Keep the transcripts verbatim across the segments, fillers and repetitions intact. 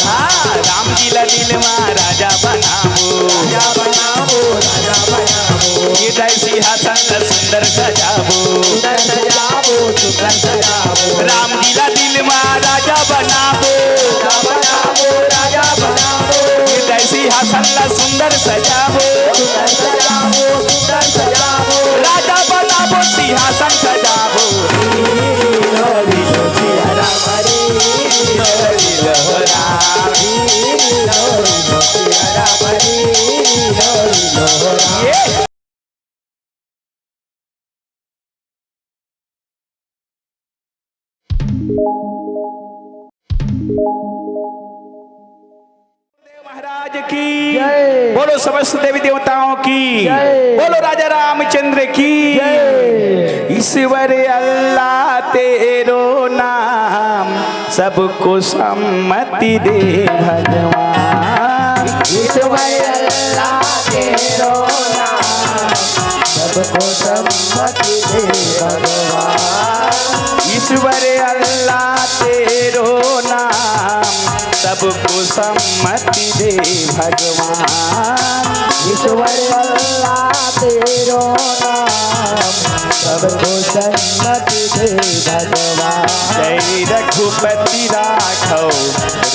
हाँ, राम जी ला दिल मा राजा बनाबो। राजा बनाबो, राजा बनाबो। ये दाई सिंहासन ला सुंदर सजाबो। सुंदर सजाबो, सुंदर सजाबो। राम जी ला दिल मा राजा बनाबो। राजा बनाबो, राजा बनाबो। ये दाई सिंहासन ला सुंदर सजाबो। सुंदर सजाबो, सुंदर सजाबो। राजा बनाबो, सिंहासन सजाबो। महाराज की जय। बोलो समस्त देवी देवताओं की जय। बोलो राजा रामचंद्र की जय। ईश्वर अल्लाह तेरो नाम, सबको सम्मति दे भगवान। ईश्वर अल्लाह तेरो नाम, सबको सम्मति दे भगवान। ईश्वर अल्लाह तेरो नाम, सबको सम्मति दे भगवान। ईश्वर अल्लाह तेरो नाम, सबको सम्मति दे भगवान। जय रघुपति राघव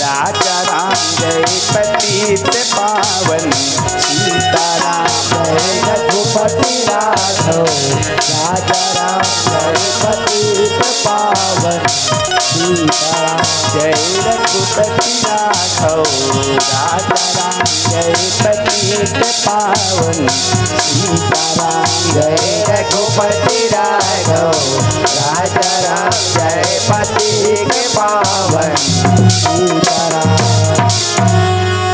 राजा राम, जय पतित पावन सीताराम। जय रघुपति राघव राजा राम, जय पतित पावन सीताराम। जय रघुपति राघव राजा राम, जय पतित पावन सीताराम। जय रघुपति राघव राजा राम, जय पतित पावन सीताराम।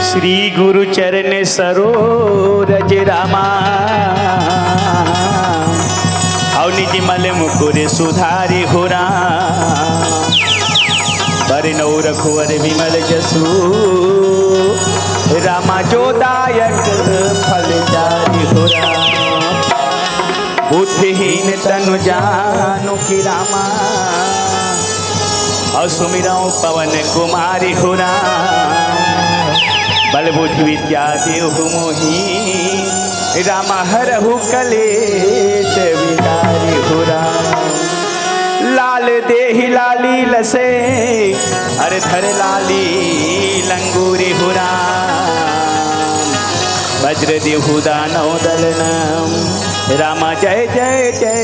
श्री गुरु चरण सरोरज रामा, अउ निज मल मुकुर सुधारि हो राम। बरनउँ रघुवर विमल जसु, रामा जो दायक फलचारि हो राम। बुद्धिहीन तनु जानु कि रामा, अउ सुमिरउँ पवन कुमारि हो राम। बल बुद्धि विद्या देहु मोहि, रामा हरहु कलेस बिदारि हो राम। लाल देहि लाली लसे, अरे धर लाली लंगूरि हो राम। वज्र देहु दानव दल नम, रामा जय जय जय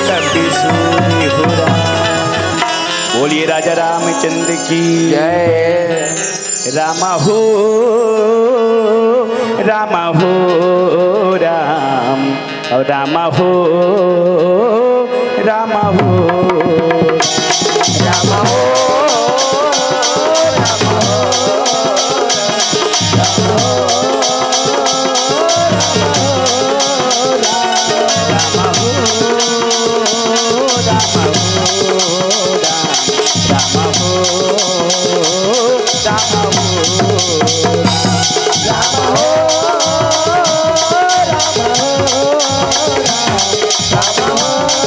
कपिसूरि हो राम। बोलिए राजा रामचंद्र की जय। रामा हो, रामा हो राम, रामा हो, रामा हो, रामा हो, रामा हो, रामा हो, रामा हो, रामा हो, रामा हो, राम, रामा हो, रामा हो, राम, रामा हो, रामा हो, रामा हो।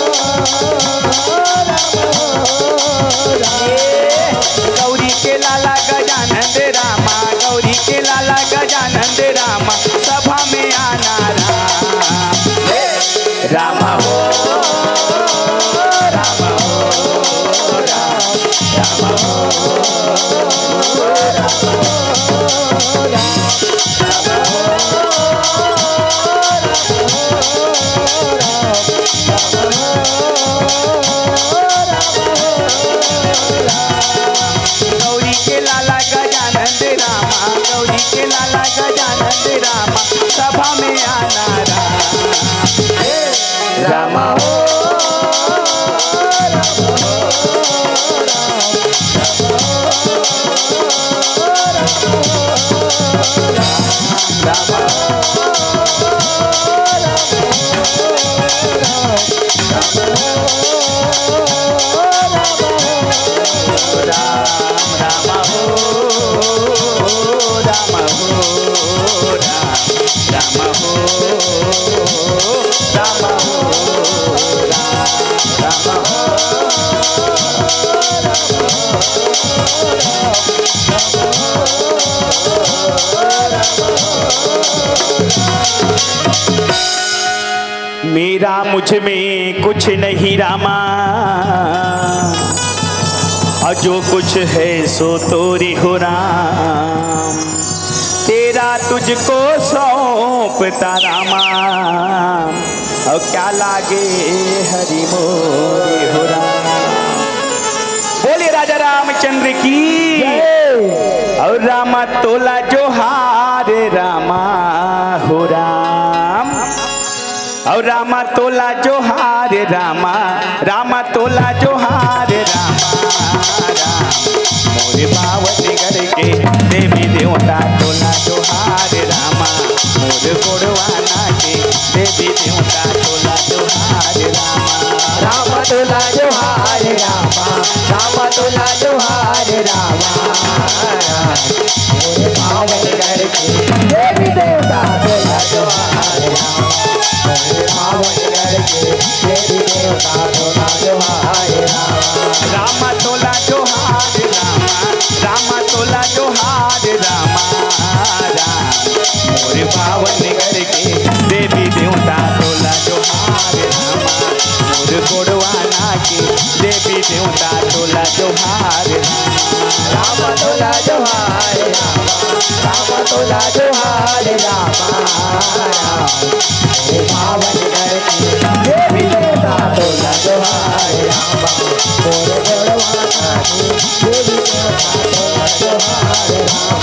मुझ में कुछ नहीं रामा, और जो कुछ है सो तोरे हो राम। तेरा तुझको सौंपता रामा, और क्या लागे हरि मोरे हो राम। बोलिए राजा रामचंद्र की। जय। और रामा तोला जोहार रामा हो राम। और रामा तोला जोहार रामा, रामा तोला जोहार रामा, राम। मोरे बावन घर के देवी देवता तोला जोहार रामा, मोर गोड़वाना के देवी देवता तोला जोहार रामा। राम तोला जोहार रामा, राम तोला जोहार रामा, राम। मोरे बावन घर के देवी देवता तोला जोहार रामा, मोरे बावन घर के देवी देवता तोला जोहार रामा। राम तोला जोहार रामा, राम तोला जोहार रामा, राम। मोरे बावन घर के देवी देवता तोला जोहार रामा, मोर गोड़वाना के देवी देवता तोला जोहार रामा। राम तोला जोहार रामा, राम तोला जोहार रामा, राम। मोरे बावन घर के देवी देवता तोला जोहार रामा, मोरे गोड़वाना के देवी देवता तोला जोहार रामा।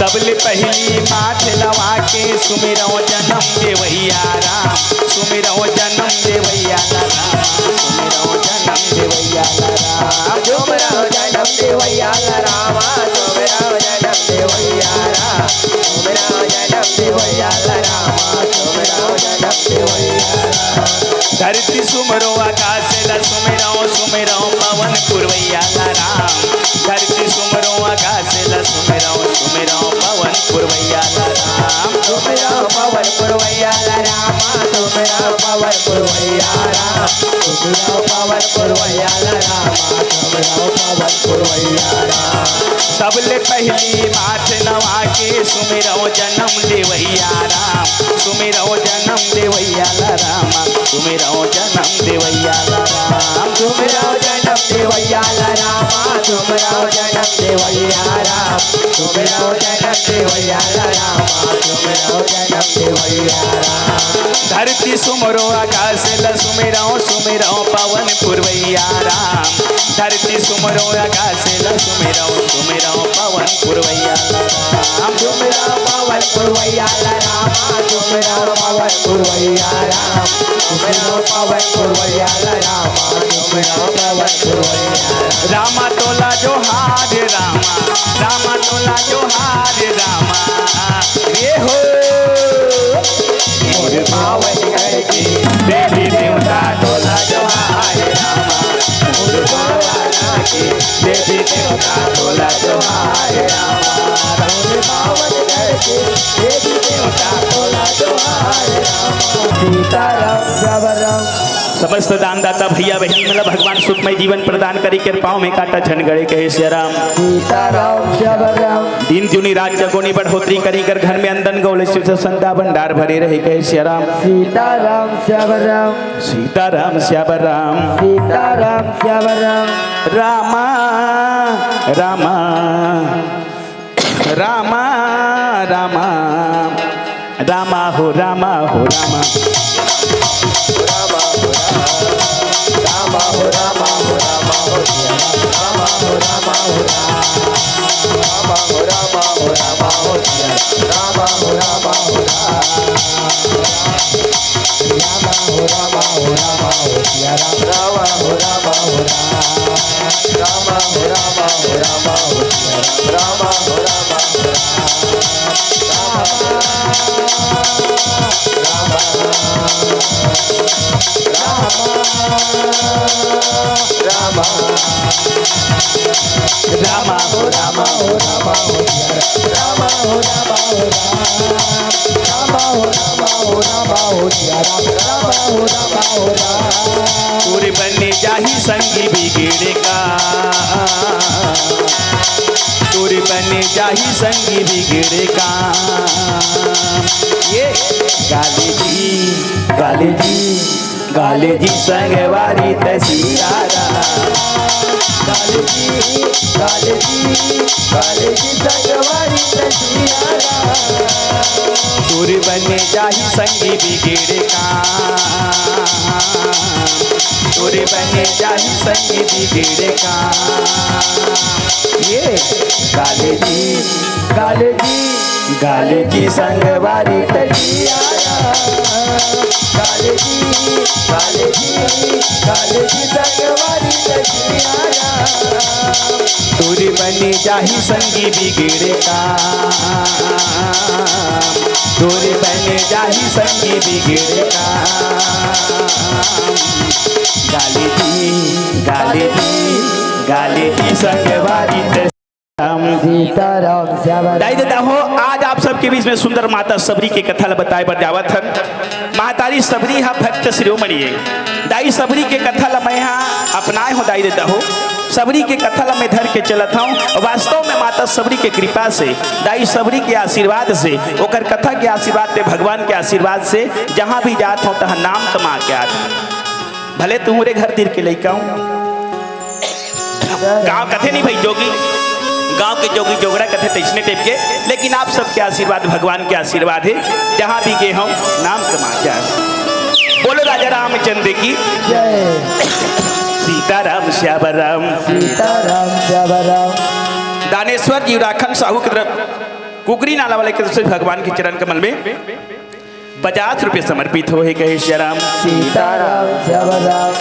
सबले पहिली माथ नवा के सुमिरव जनम देवैया राम, सुमिरव जनम देवैया ला राम, सुमिरव जनम देवैया ला राम। सुमिरव जनम देवैया ला राम, सुमिरव जनम देवैया राम, सुमिरव जनम देवैया ला राम, सुमिरव जनम देवैया ला राम। धरती सुमरो आकाश ला सुमिरव, सुमिरव पवन पुरवैया ला राम। धरती सुमरो आकाश ला सुमिरव, सुमिरव पवन पुरवैया ला राम। सुमिरव पवन पुरवैया ला राम, सुमिरव पवन पुरवैया राम, सुमिरव पवन पुरवैया ला राम, सुमिरव पवन पुरवैया राम। सबले पहिली माथ नवा के सुमिरव जनम देवैया राम, सुमिरव जनम देवैया ला राम, सुमिरव जनम देवैया ला राम। सुमिरव जनम देवैया ला राम, सुमिरव जनम देवैया राम, सुमिरव जनम देवैया ला राम, सुमिरव जनम देवैया राम। धरती सुमरो आकाश ला सुमिरव, सुमिरव पवन पुरवैया राम। धरती सुमरो आकाश ला सुमिरव, सुमिरव पवन पुरवैया ला राम। सुमिरव पवन पुरवैया ला राम, सुमिरव पवन पुरवैया राम, सुमिरव पवन पुरवैया ला राम, सुमिरव पवन पुरवैया राम। रामा तोला जोहार रामा, रामा तोला जोहार रामा, रे हो। मोर बावन घर के देवी देवता तोला जोहार रामा, मोर गोड़वाना के देवी देवता तोला जोहार रामा। मोर बावन घर के देवी देवता तोला जोहार रामा। सीताराम श्याम राम। समस्त दानदाता भैया बहिनी मन ला भगवान सुखमय जीवन प्रदान करे, कृपा में कांटा झन गड़े, कहे सिया राम। सीताराम श्याम राम। दिन दूनी रात चौगुनी बढ़ोतरी करी कर घर में अंदन गौले शिव से संदा भंडार भरे रहे, कहे सिया राम। सीताराम श्याम राम। सीताराम श्याम राम। सीताराम श्याम राम। रामा, रामा, रामा, रामा, रामा हो, रामा हो, रामा। रामा हो, रामा हो, रामा हो, रामा हो, रामा हो, रामा हो, राम। रामा हो, रामा हो, रामा हो, सिया राम। रामा हो, रामा हो, राम। तोरे बने जाही संगी बिगड़े का, तोरे बने जाही संगी बिगड़े का। ये गाले जी, गाले जी, गाले जी संगवारी तैं सियारा। गाले जी, गाले जी, गाले जी संगवारी तैं सियारा। तोरे बने जाही संगी बिगड़े काम, तोरे बने जाही संगी बिगड़े काम। ये गाले जी, गाले जी, गाले जी संगवारी तैं सियारा। गाले जी, गाले जी, गाले जी संगवारी तैं सियारा। तोरे बने जाही संगी बिगड़े काम, तोरे बने जाही संगी बिगड़े काम। गाले जी, गाले जी, गाले जी संगवारी तैं सीताराम श्याम राम। दाई ददा हो, आज आप सबके बीच में सुंदर माता सबरी के कथा ल बताए बर जावत हन। महतारी सबरी हा भक्त शिरोमणि हे। दाई सबरी के कथा ल मैं हा अपनाए हो दाई ददा हो। सबरी के कथा ल मैं धर के चलत हूँ। वास्तव में माता सबरी के कृपा से, दाई सबरी के आशीर्वाद से, ओकर कथा के आशीर्वाद से, भगवान के आशीर्वाद से जहाँ भी जात हूँ तहाँ नाम कमा के आत हूँ। भले तुमरे घर तीर के लइका हूँ। गाँव कथे नहीं भाई जोगी, गाँव के जोगी जोगड़ा कथे तैसने टाइप के, लेकिन आप सबके आशीर्वाद, भगवान के आशीर्वाद हे, जहाँ भी गे हूँ नाम कमा के आए। बोलो राजा रामचंद्र की जय। सीताराम श्याम राम। सीताराम श्याम राम। दानेश्वर जी राखन साहू की तरफ, कुकरी नाला वाले की तरफ से भगवान के चरण कमल में पचास रुपये समर्पित होहे कहे श्याम राम। सीताराम श्याम राम।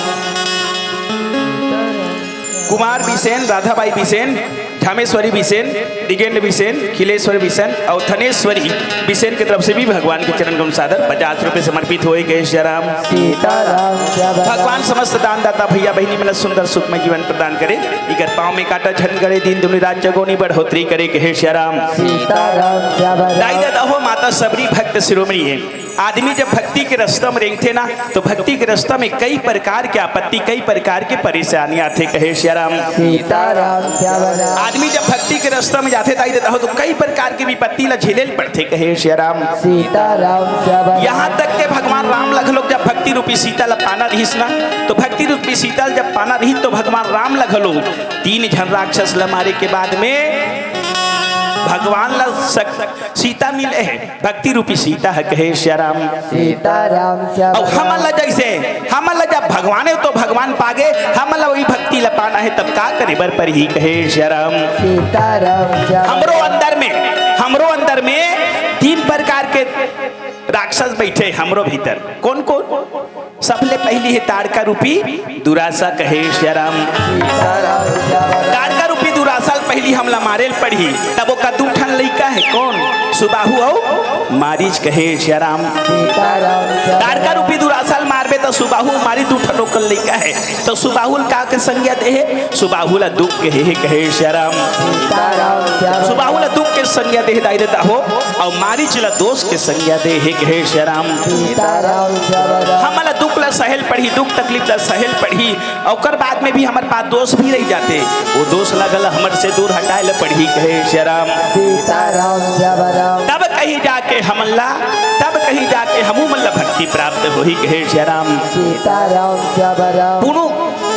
कुमार बिसेन, राधाबाई बिसेन, झामेश्वरी बिसेन, दिगेंद्र बिसेन, खिलेश्वर बिसेन अउ थनेश्वरी बिसेन के तरफ से भी भगवान के चरण कमल सादर पचास रुपये समर्पित होहे कहे श्याम राम। सीताराम श्याम राम। भगवान समस्त दानदाता भैया बहिनी मन ल सुंदर सुखमय जीवन प्रदान करे। इकर पाँव में कांटा झन गड़े, दिन दुनी रात चौगुनी बढ़ोतरी करे कहे श्याम राम। सीताराम श्याम राम। दाई ददा हो, माता सबरी भक्त शिरोमणि हे। आदमी जब भक्ति के रस्ता में रेंगथे ना, तो भक्ति के रस्ता में कई प्रकार के आपत्ति, कई प्रकार के परेशानी आथे कहे श्याम राम। सीताराम श्याम राम। आदमी जब भक्ति के रस्ता में जाथे दाई ददा हो, तो कई प्रकार के विपत्ति ला झेले ल पड़थे कहे श्याम राम। सीताराम श्याम राम। यहाँ तक के भगवान राम ल घलो जब भक्ति रूपी सीता ला पाना रहिस ना, तो भक्ति रूपी सीता ला जब पाना रहिस तो भगवान राम ल घलो तीन झन राक्षस ला मारे के बाद में भगवान ला सक-, सीता मिले हे। भक्ति रूपी सीता ह कहे श्याम राम। सीताराम श्याम अउ हमन ला जैसे, हमन ला जब भगवान हे तो भगवान पागे, हमन ला वही भक्ति ला पाना हे, तब का करे बर परही कहे श्याम राम। सीताराम श्याम हमरो अंदर में, हमरो अंदर में तीन प्रकार के राक्षस बैठे हमरो भीतर। कौन कौन? सबले पहिली हे ताड़का रूपी दुरासा कहे श्याम राम। ताड़का रूपी दुरासा ल पहिली हमला मारे ल पड़ही, तब ओकर दू ठन लइका हे, कौन? सुबाहु अउ मारीच कहे श्याम राम। ताड़का रूपी दुरासा ल मारबे त सुबाहु मारीच दू ठन ओकर लइका हे, त सुबाहु ल का के संज्ञा दे हे? सुबाहु ल दुख के हे कहे श्याम राम। सुबाहु ल दुख के संज्ञा दे हे दाई ददा हो, अउ मारीच ल दोष के संज्ञा दे हे कहे श्याम राम। हमन ल दुख ल सहे ल पड़ही, दुख तकलीफ ल सहे ल पड़ही, अउ ओकर बाद में भी हमर पास दोष भी रह जाथे, वो दोष ल घला हमर से दूर हटाए ल पड़ही कहे श्याम राम। तब कहीं जाके हमन ला, तब कहीं जाके हमू मन ला भक्ति प्राप्त होही कहे श्याम राम। पुनौ,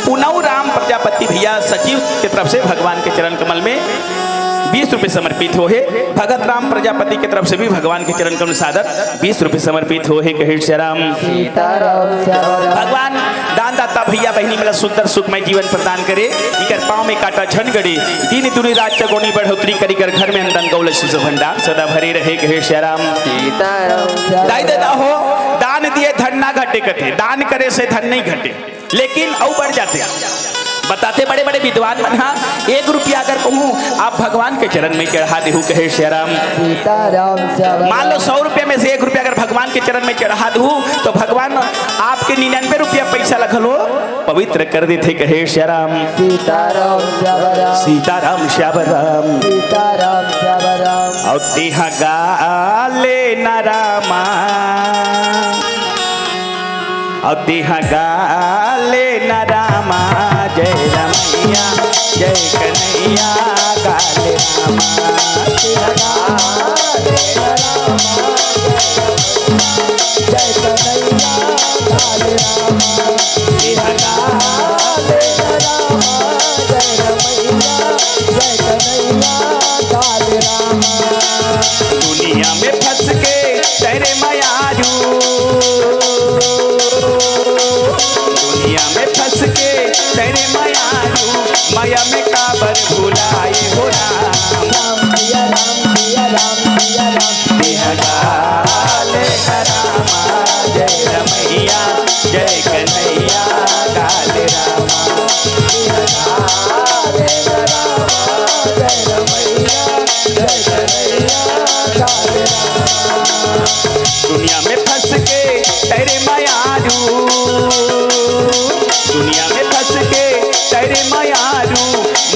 पुनौ राम प्रजापति भैया सचिव के तरफ से भगवान के चरण कमल में बीस रुपए समर्पित होहे। भगत राम प्रजापति के तरफ से भी भगवान के चरण कमल सादर बीस रुपए समर्पित होहे। कहे श्याम राम। भगवान दानदाता भैया बहिनी मन ला सुंदर सुखमय जीवन प्रदान करे। इकर पाँव में कांटा झन गड़े, दिन दुनी रात चौगुनी बढ़ोतरी करी कर घर में अंदन गौलक्ष्मी से भंडार सदा भरे रहे। कहे श्याम राम। दाई ददा हो, दान दिए धन ना घटे कथे, दान करे से धन नहीं घटे, लेकिन अउ बढ़ जाथे। बताथे बड़े बड़े विद्वान मन हा, एक रुपया अगर कहूँ आप भगवान के चरण में चढ़ा देहू कहे श्याम राम। मान लो सौ रुपया में से एक रुपया अगर भगवान के चरण में चढ़ा दू तो भगवान आपके निन्यानवे रुपया पैसा ल घलो पवित्र कर देथे कहे श्याम राम। सीताराम श्याम राम। अउ तेहा गा ले न रामा, अउ तेहा गा ले न रामा, जय रमैया जय कन्हैया गा ले रामा। तेहा गा ले न रामा, जय रमैया। मया में काबर भुलाए हो राम। राम सिया राम सिया राम सिया राम। देह गाले न रामा, जय रमैया, जय कन्हैया गाले रामा। देह गाले न रामा, जय रमैया, जय कन्हैया गाले रामा। दुनिया में फंस के तेरे मयारू, दुनिया में फंस के तेरे मयारू,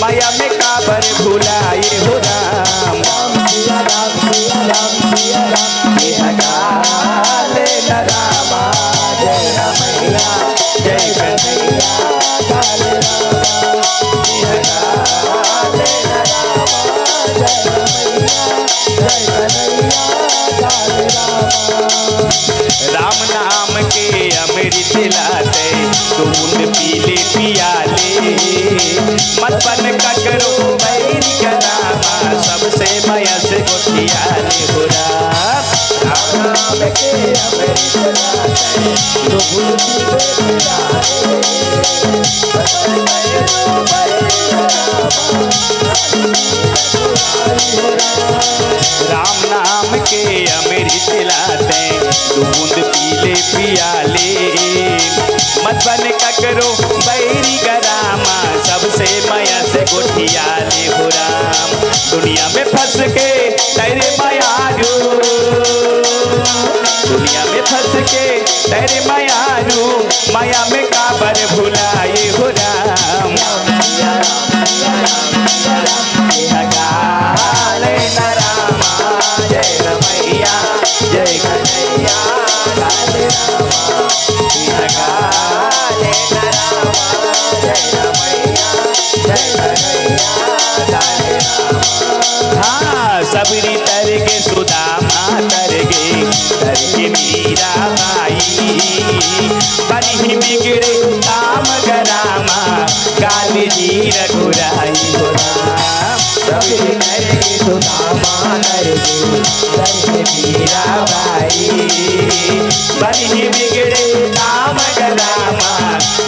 मया में काबर भुलाए हो राम। राम सिया राम सिया राम सिया राम। देह गाले न रामा, जय रमैया, जय कन्हैया गाले रामा। देह गाले न रामा, जय रमैया, जय कन्हैया गाले रामा। राम नाम के अमृत लाते, तू बूंद पीले पियाले। मत बन ककरो बैरी का रामा, सबसे मया से गोठियाले हो राम। राम नाम के अमृत लाते, तू बूंद पीले पियाले। मत बन ककरो बैरी का रामा, राम नाम के अमृत लाते, तू बूंद पीले पियाले। मत बन ककरो बैरी का रामा, सबसे मया से गोठियाले हो राम। दुनिया में फंस के तेरे मयारू, दुनिया में फंस के तेरे मयारू, मया में काबर भुलाए हो राम। देह गाले न रामा, जय रमैया, जय कन्हैया गाले रामा। देह गाले न रामा, जय रमैया, जय कन्हैया गाले रामा। हाँ, सबरी तर के सुदामा तर के, तर के मीरा बाई। बनी बिगड़े काम का रामा, गाली दी रघुराई हो राम। सबरी तर के सुदामा तर के, तर के मीरा बाई। बनी बिगड़े काम का रामा,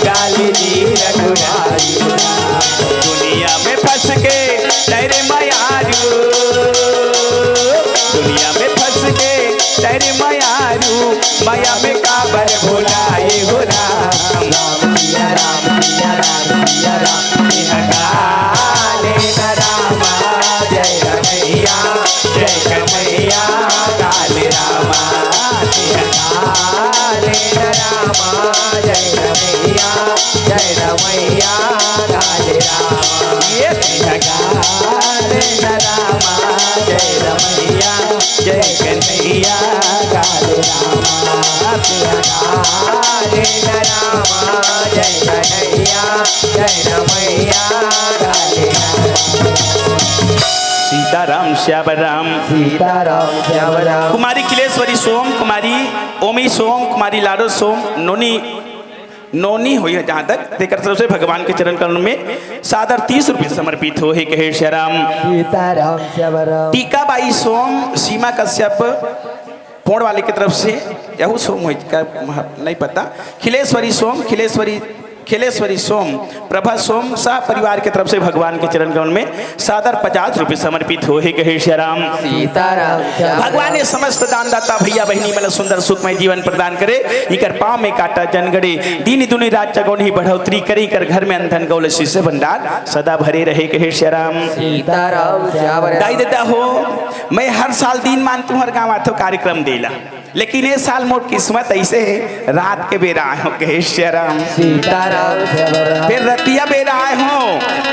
गाली दी रघुराई हो राम। दुनिया में फंस के तेरे मयारू, दुनिया में फंस के तेरे मयारू, मया में काबर भुलाए हो राम। राम सिया राम सिया राम सिया राम। देह गाले न रामा, जय रमैया, जय कन्हैया गाले रामा। देह गाले न रामा, जय रमैया, जय रमैया गाले रामा। ये देह गाले न रामा, जय रमैया, जय कन्हैया गाले रामा। देह गाले न रामा, जय कन्हैया, जय रमैया गाले रामा। सीताराम श्याम राम। सीताराम श्याम राम। कुमारी खिलेश्वरी सोम, कुमारी ओमी सोम, कुमारी लाडो सोम, नोनी, नोनी होई है जहाँ तक, तेकर तरफ से भगवान के चरण कमल में सादर तीस रुपये समर्पित हो हे कहे श्याम राम। सीताराम श्याम राम। टीका बाई सोम, सीमा कश्यप, पोड़ वाले की तरफ से, यहू सोम होई का महा-, नहीं पता। खिलेश्वरी सोम, खिलेश्वरी, खिलेश्वरी सोम, प्रभा सोम सह परिवार की तरफ से भगवान के चरण कमल में सादर पचास रुपये समर्पित हो हे कहे श्याम राम। सीताराम श्याम राम। भगवान ये समस्त दानदाता भैया बहिनी मन ला सुंदर सुखमय जीवन प्रदान करे, इकर पाँव में कांटा झन गड़े, दीन दुनी रात चगोन ही बढ़ोतरी करे, इकर घर में अन्न धन गौल शीश भंडार सदा भरे रहे कहे श्याम राम। सीताराम श्याम राम। दाई ददा हो, मैं हर साल दिन मान तुम्हर गाँव आथो कार्यक्रम देला, लेकिन ए साल मोर किस्मत ऐसे हे, रात के बेरा आए हो कहे श्याम राम। सीताराम श्याम राम। फिर रतिया बेरा आए हो,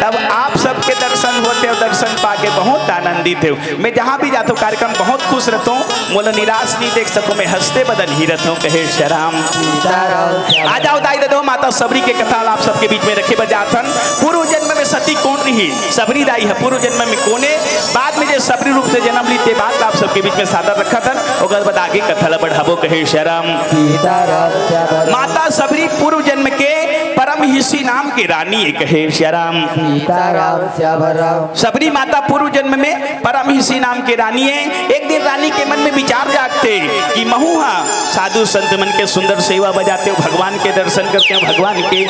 तब आप सबके दर्शन होते हो, दर्शन पाके बहुत आनंदित हो। मैं जहाँ भी जाता हूँ कार्यक्रम बहुत खुश रहता हूँ, मोला निराश नहीं देख सको, मैं हंसते बदन ही रहता हूँ कहे श्याम राम। सीताराम श्याम राम। आ जाओ दाई ददा हो, माता सबरी के कथा ला आप सबके बीच में रखे बर जात हन। पूर्व जन्म में सती कोन रही, सबरी दाई है पूर्व जन्म में कोने, बाद में जे सबरी रूप से जन्म ली ते बात ला आप सबके बीच में सादर रखत हन। ओकर बाद आगे कथा ला बढ़ाबो कहे श्याम राम। सीताराम श्याम राम। माता सबरी पूर्व जन्म के परम हिसी नाम के रानी है कहे श्याम राम। सीताराम श्याम राम। सबरी माता पूर्व जन्म में परम हिसी नाम के रानी है। एक दिन रानी के मन में विचार जागते कि महू हा साधु संत मन के सुंदर सेवा बजाते हो, भगवान के दर्शन करते हो, भगवान के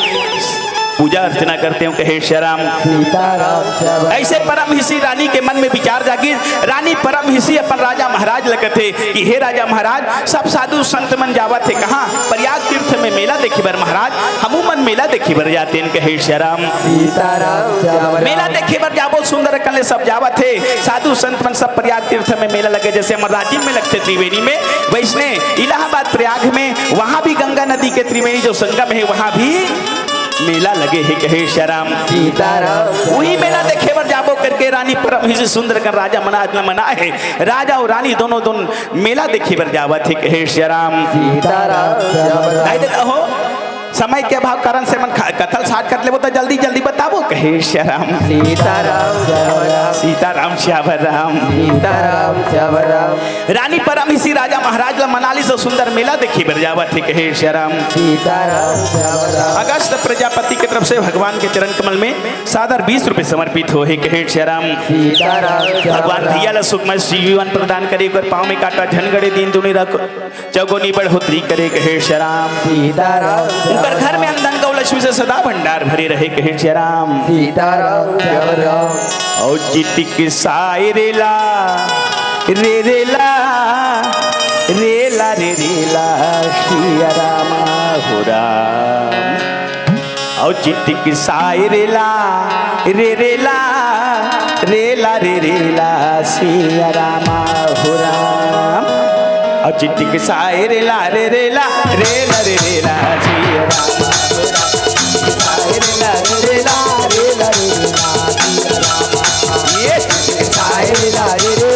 पूजा अर्चना करते हो, कहे श्याम। सीताराम श्याम। ऐसे परम हिसी रानी के मन में विचार जागिस। रानी परम हिसी अपन राजा महाराज ल कथे कि हे राजा महाराज, सब साधु संत मन जावत हे कहाँ? प्रयाग तीर्थ में मेला देखे बर महाराज, हमू मन मेला देखे बर जाते हैं, कहे श्याम। सीताराम श्याम। मेला देखे बर जाबो, सुंदर कन ले सब जावत हे, साधु संत मन सब प्रयाग तीर्थ में मेला लगे, जैसे हमर राजिम में लगथे त्रिवेणी में, वैसने इलाहाबाद प्रयाग में, वहाँ भी गंगा नदी के त्रिवेणी जो संगम है, वहाँ भी मेला लगे हे, कहे श्याम। सीताराम। वही मेला देखे बर जाबो करके रानी परम हिसी सुंदर कन राजा महाराज ल मनाए हे। राजा अउ रानी दोनों दोन मेला देखे बर जावत हे, कहे श्याम। सीताराम श्याम। दाई ददा हो, समय के अभाव कारण से मन खा-, कथा ल shortcut लेबो त जल्दी जल्दी बताबो, कहे श्याम। सीताराम श्याम। सीताराम श्याम राम। सीताराम श्याम राम। रानी परम हिसी राजा महाराज ल मना लिस अउ सुंदर मेला देखे बर जावत हे, कहे श्याम। सीताराम श्याम राम। अगस्त प्रजापति के तरफ से भगवान के चरण कमल में सादर बीस रुपए समर्पित होहे, कहे श्याम। सीताराम श्याम भगवान राम। भैया ल सुखमय जीवन प्रदान करे, ओकर पाँव में कांटा झन गड़े, दीन दुनी रख चौगुनी बढ़ोतरी करे, कहे श्याम। सीताराम श्याम। ओकर घर में राम। अन्न धन गौ लक्ष्मी से सदा भंडार भरे रहे, कहे श्याम। सीताराम श्याम राम। अउ चिटिक साय रे ला, रे रे ला, रे ला रे रे ला, सिया राम हो राम। अउ चिटिक साय रे ला, रे रे ला, रे ला रे रे ला, सिया राम हो राम। अउ चिटिक साय रे ला, रे रे ला, रे ला रे रे ला, सिया राम हो राम। साय रे ला, रे रे ला, रे ला रे रे ला, सिया राम। ये चिटिक साय रे ला, रे रे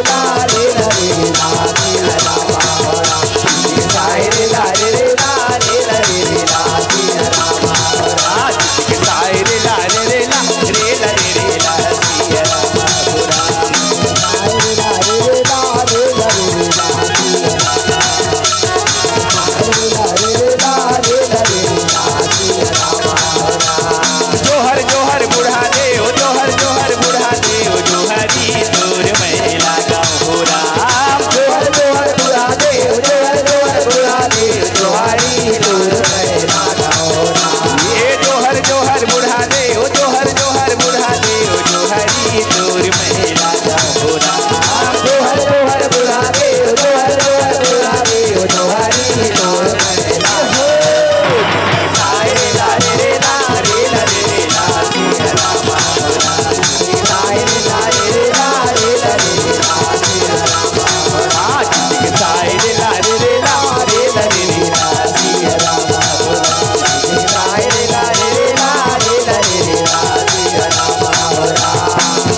ला, रे ला रे रे ला, सिया राम हो राम। जोहर जोहर बूढ़ा देव, जोहर जोहर बूढ़ा देव, जोहरी तोर मैं लगाऊं हो राम। जोहर जोहर बूढ़ा देव, जोहर जोहर बूढ़ा देव, जोहरी तोर मैं लगाऊं हो राम। ए जोहर जोहर बूढ़ा देव, जोहर जोहर बूढ़ा देव, जोहरी तोर मैं लगाऊं हो राम। जोहर जोहर बूढ़ा देव, जोहर जोहर बूढ़ा देव, जोहरी तोर मैं लगाऊं हो राम।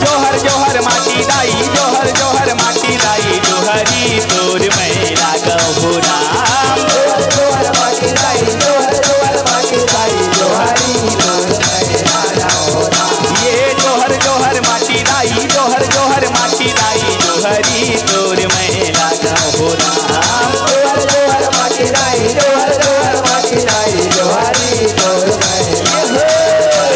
जोहर जोहर माटी दाई, जोहर जोहर माटी दाई, जोहरी तोर मैं लगाऊं हो राम। जोहर जोहर माटी दाई, जोहर जोहर माटी दाई, जोहरी तोर मैं लगाऊं हो राम। ये जोहर जोहर माटी दाई, जोहर जोहर माटी दाई, जोहरी तोर मैं लगाऊं हो राम। जोहर जोहर माटी दाई, जोहर जोहर माटी दाई, जोहरी तोर मैं लगाऊं हो राम।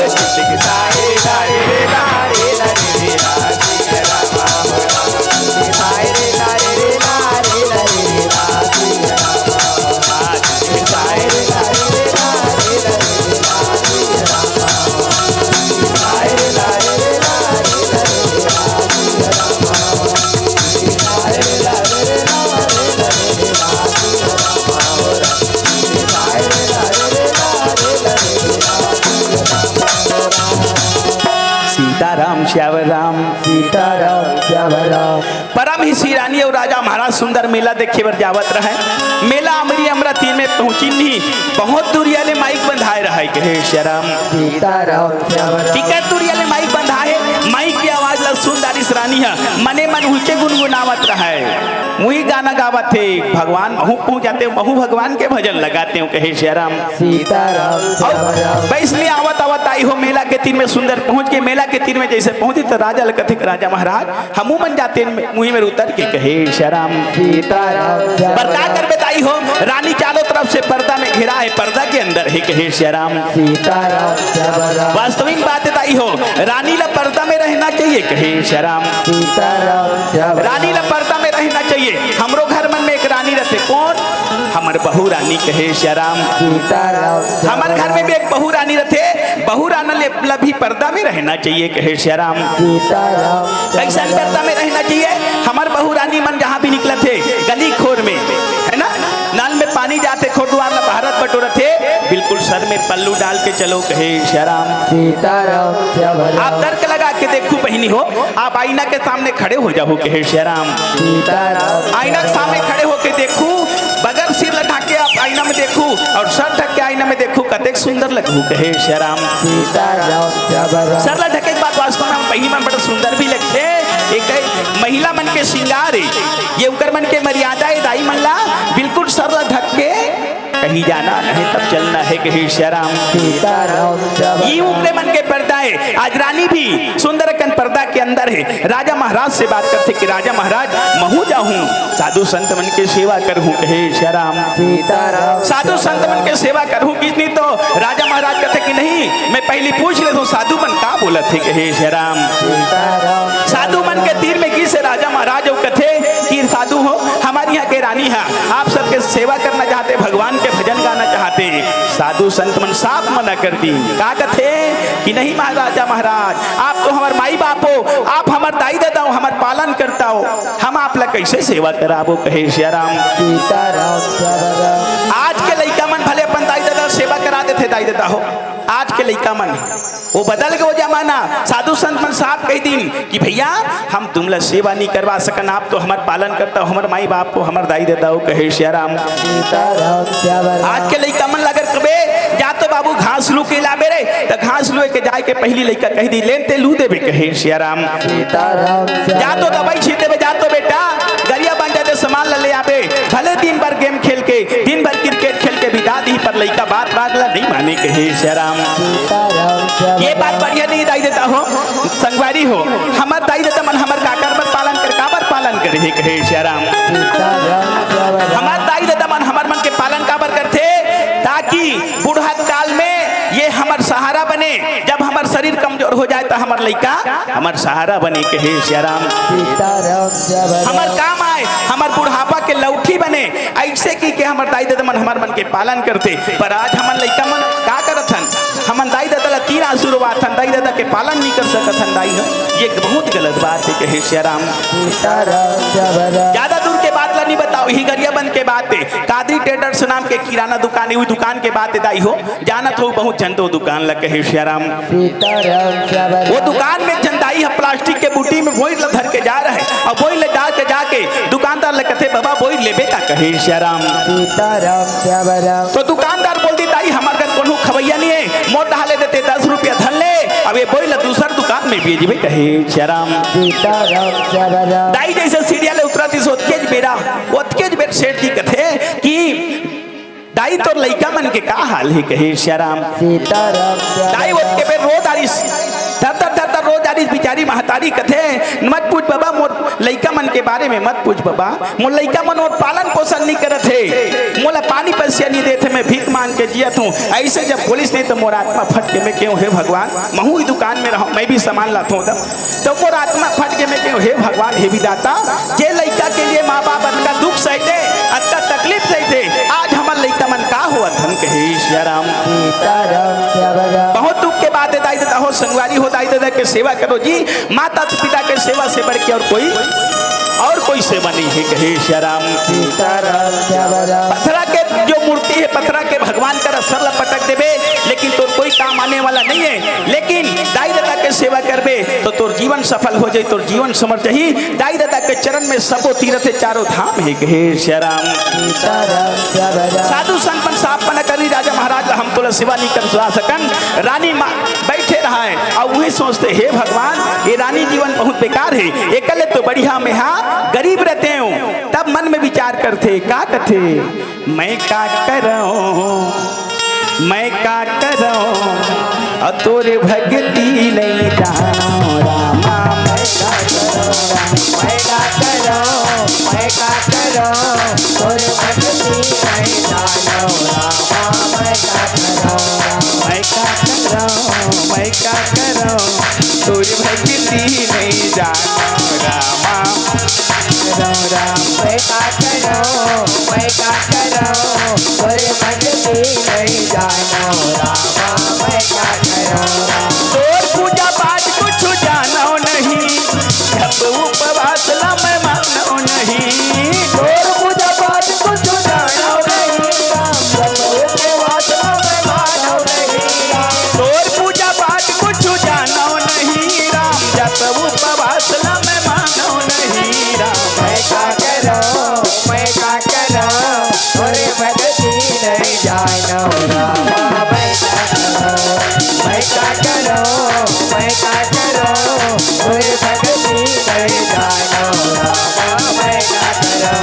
सीताराम श्याम राम। सीताराम श्याम राम। परम हिसी रानी अउ राजा महाराज सुंदर मेला देखे बर जावत रहय। मेला अमरी अमरा तीर में पहुंचिन ही, बहुत दूरिया ले माइक बंधाए रहय, कहे श्याम। सीताराम श्याम राम। टिकट दूरिया ले माइक बंधाए हे, माइक के आवाज ला सुन डारिस रानी ह, मने मन उहिके गुनगुनावत रहय। उही गाना गावत हे, भगवान महू पहुंच जाते, महू भगवान के भजन लगाते हो, कहे श्याम। सीताराम श्याम राम। वैसने आवत आवत आई हो मेला के तीर में सुंदर पहुंच के, मेला के तीर में जैसे पहुंची त राजा ल कथे, राजा महाराज, हमू मन जाते हैं, मुही में उतर के कहे श्याम। सीताराम श्याम पर का राम। करबे दाई हो, रानी चारों तरफ से पर्दा में घिरा है, पर्दा के अंदर है, कहे श्याम। सीताराम श्याम राम। वास्तविक बात है दाई हो, रानी ला पर्दा में रहना चाहिए, कहे श्याम। सीताराम श्याम रानी ला राम। पर्दा में रहना चाहिए। हमरो घर मन में एक रानी रहते, कौन? हमर बहू रानी कहे सियाराम। सीताराम। हमर घर में भी एक बहू रानी रथे, बहू रानी ले, ला भी पर्दा में रहना चाहिए कहे सियाराम। सीताराम। कैसन पर्दा में रहना चाहिए? हमर बहू रानी मन जहाँ भी निकलत हे, गली खोर में, है ना, नल में पानी जाथे, खोर दुआर ला बहारत बटोरत हे, बिल्कुल सर में पल्लू डाल के चलो कहे सियाराम। सीताराम। आप तर्क लगा के देखू बहिनी हो, आप आईना के सामने खड़े हो जाओ कहे सियाराम। सीताराम। आईना के सामने खड़े होके देखू, बगैर सिर ला ढाके आप आईना में देखू और सर ढक के आईना में देखू, कतेक सुंदर लगू कहे सियाराम। सीताराम। सर ला ढके के बाद वास्तव में हम बहिनी मन बड़ा सुंदर भी लगथे। एक महिला मन के श्रृंगार हे, ये उकर मन के मर्यादा हे। दाई मन ला बिल्कुल सर ला ढक के कहीं जाना नहीं, तब चलना है कहे सियाराम। सीताराम। ये उकरे मन के पर्दा हे। आज रानी भी सुंदर अकन पर्दा के अंदर हे। राजा महाराज से बात करथे कि राजा महाराज, महू जाहूँ, साधु संत मन के सेवा करहूँ कहे सियाराम। सीताराम। साधु संत मन के सेवा करहूँ कितनी, तो राजा महाराज कथे कि नहीं, मैं पहली पूछ लेथों, साधु मन का बोलत हे कहे सियाराम। सीताराम। साधु मन के तीर में गिस हे राजा महाराज, अउ कथे कि साधु हो, हमर यहाँ के रानी हे, आप सबके सेवा करना चाहथे, भगवान के भजन गाना चाहथे। साधु संत मन साफ मना कर दी, का कथे कि नहीं महाराजा महाराज, आप तो हमर माई बाप हो, आप हमर दाई ददा हो, हमर पालन करता हो, हम आप ला कैसे सेवा कराबो कहे सियाराम। सीताराम। आज के लइका मन भले अपन दाई ददा सेवा करा देथे, दाई ददा हो, आज के लइका मन, वो बदल गे वो जमाना। साधु संत मन साफ कहि दिन कि भैया, हम तुम ला सेवा नहीं करवा सकन, आप तो हमर पालन करता हो, हमर माई बाप हो, हमर दाई ददा हो कहे सियाराम। सीताराम। आज के लइका मन ला अगर कबे, जा तो बाबू घास लू के लाबे रे, त घास लुए के जाए के पहली लइका कहि दी, लेन ते लू देबे कहे सियाराम। सीताराम। जा तो दवाई छीट देबे, जा तो बेटा गरिया बन जाते सामान ला ले आबे, भले दिन भर गेम खेल के, दिन भर क्रिकेट खेल के बिता दी, पर लइका बात बात ला नहीं माने कहे सियाराम। सीताराम। ये बात बढ़िया नहीं दाई ददा हो, संगवारी हो, हमर दाई ददा मन हमर काकर बर पालन कर, काबर पालन करे हे कहे सियाराम। सीताराम। हमर दाई ददा मन हमर मन के पालन काबर करथे, ताकि बूढ़ा काल में ये हमर सहारा बने, जब हमर शरीर कमजोर हो जाए तो हमर लइका हमर सहारा बने कहे सियाराम। सीताराम। हमर काम आए, हमर बुढ़ापा के लौठी बने। ऐसे कहि के हमर दाई ददा मन हमर मन के पालन करथे, पर आज हमन लइका मन का करत हन? हमन दाई ददा ला तीन आंसू रोवाथन, दाई ददा के पालन नहीं कर सकत हन दाई हो। ये बहुत गलत बात हे कहे सियाराम। सीताराम। ज्यादा दूर के बात ला नहीं बताओ, ही गरियाबंद के बात हे। कादरी ट्रेडर्स नाम के किराना दुकान हे, वो दुकान के बात हे दाई हो। जानत हो बहुत झन तो दुकान ला कहे सियाराम। सीताराम। वो दुकान में एक झन दाई ह प्लास्टिक के बूटी में बोइर ला धर के जा रहे, अउ बोइर ले डाल के जाके दुकानदार ला कथे, "बाबा, बोइर लेबे का?" कहे सियाराम। सीताराम। तो दुकानदार बोल दी, "दाई, हमर घर कोनो खवैया नहीं हे, मोर डहा ले देते दस रुपया धर ले, अब ये बोइर ला दूसर दुकान में बेचबे," कहे सियाराम। सीताराम। दाई जैसे सीढ़िया ले उतरत हे, ओतकेच बेरा, ओतकेच बेर सेठ जी कथे कि दाई, तोर लइका मन के का हाल हे? कहे सियाराम। सीताराम, सीताराम। दाई ओतके बेर रो डारिस, धर धर धर धर रो डारिस। बिचारी महतारी कथे, "मत पूछ बाबा, मोर लइका मन के बारे में मत पूछ बाबा, मोर लइका मन मोर पालन पोषण नइ करत हे, मोला पानी पसिया नइ देत हे, मैं भीख मांग के जियत हूँ।" अइसे जब बोलिस नहीं तो मोर आत्मा फट के मैं केहेंव, "हे भगवान, महूँ ही दुकान में रहूँ, मैं भी सामान लाथों।" तो मोर आत्मा फट के मैं केहेंव, "हे भगवान, हे विधाता, जे लइका के लिए माँ बाप अतका दुख सहते, अतका तकलीफ सहते, आज हमर लइका मन का होवत हन?" कहे सियाराम। सीताराम, श्याम राम। बहुत दुख के बात हे दाई ददा हो, संगवारी हो, दाई ददा के सेवा करो जी। माता पिता के सेवा से बढ़ के और कोई, और कोई सेवा नहीं हे, कहे सियाराम। सीताराम, श्याम राम। पथरा के जो मूर्ति हे, पथरा के भगवान कर सर ला पटक देबे, लेकिन तोर कोई काम आने वाला नहीं हे। लेकिन दाई ददा के सेवा करबे तो तोर जीवन सफल हो जाही, तोर जीवन संवर जाही। दाई ददा के चरण में सबो तीरथ हे, चारों धाम हे, कहे सियाराम। सीताराम, श्याम राम। साधु संत मन साफ मना करी, राजा महाराज ला हम तोला सेवा नहीं करवा सकन। रानी माँ बैठे रहाय अउ उही सोचथे, "हे भगवान, ये रानी जीवन बहुत बेकार हे, एकर ले तो बढ़िया मैं हा गरीब रहितेंव।" तब मन में विचार करथे, का कथे, "मैं का करंव, मैं का करंव, अउ तोर भक्ति नइ जानंव रामा, मैं का करंव, मैं का करंव, मैं का करंव, तोर भक्ति नइ जानंव रामा, मैं का करंव, मैं का करंव, मैं का करंव, तोर भक्ति नइ जानंव रामा।" राम, मैं का करो, मैं का करो, तोरे भक्ति नहीं जानो रामा, मैं का करो। तोर पूजा पाठ कुछ जानो नहीं, जप उपवास ला मैं मानो नहीं। तोर पूजा पाठ कुछ जानो नहीं, राम, जप उपवास ला मैं मानो नहीं। तोर पूजा पाठ कुछ जानो नहीं, राम, जप उपवास ला मैं मानो नहीं, राम। मैं का करो, मैं का करो, तोरे भक्ति नहीं जानो रामा, मैं का करो, मैं का करो, मैं का करो, तोरे भक्ति नहीं जानो रामा, मैं का करो।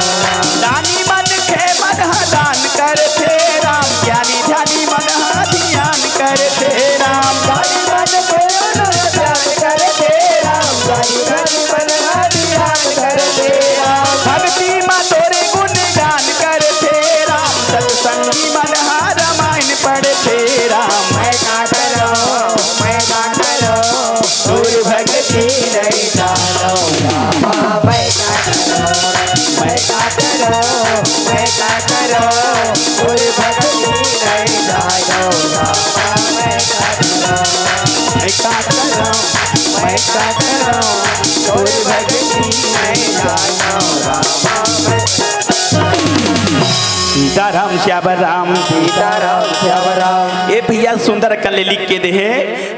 दानी मन के मन ह दान करथे राम, ज्ञानी ध्यानी मन ह ध्यान करथे राम। दानी मन के मन ह दान करथे राम, ज्ञानी ध्यानी मन ह ध्यान करथे राम। भक्ति म तोरे गुणगान करथे राम, सत्संगी मन ह रामायण पढ़थे राम। मैं का करो, मैं का करो, तोर भक्ति नहीं जानो रामा, मैं का करो, मैं का करो, मैं का करो, तोर भक्ति नहीं जानो रामा, मैं का करो। मैं का करो, मैं का करो, तोर भक्ति नहीं जानो रामा, मैं सीताराम श्यावर राम। सीताराम श्यावर राम। ए भैया सुंदर कन ले लिख के देहे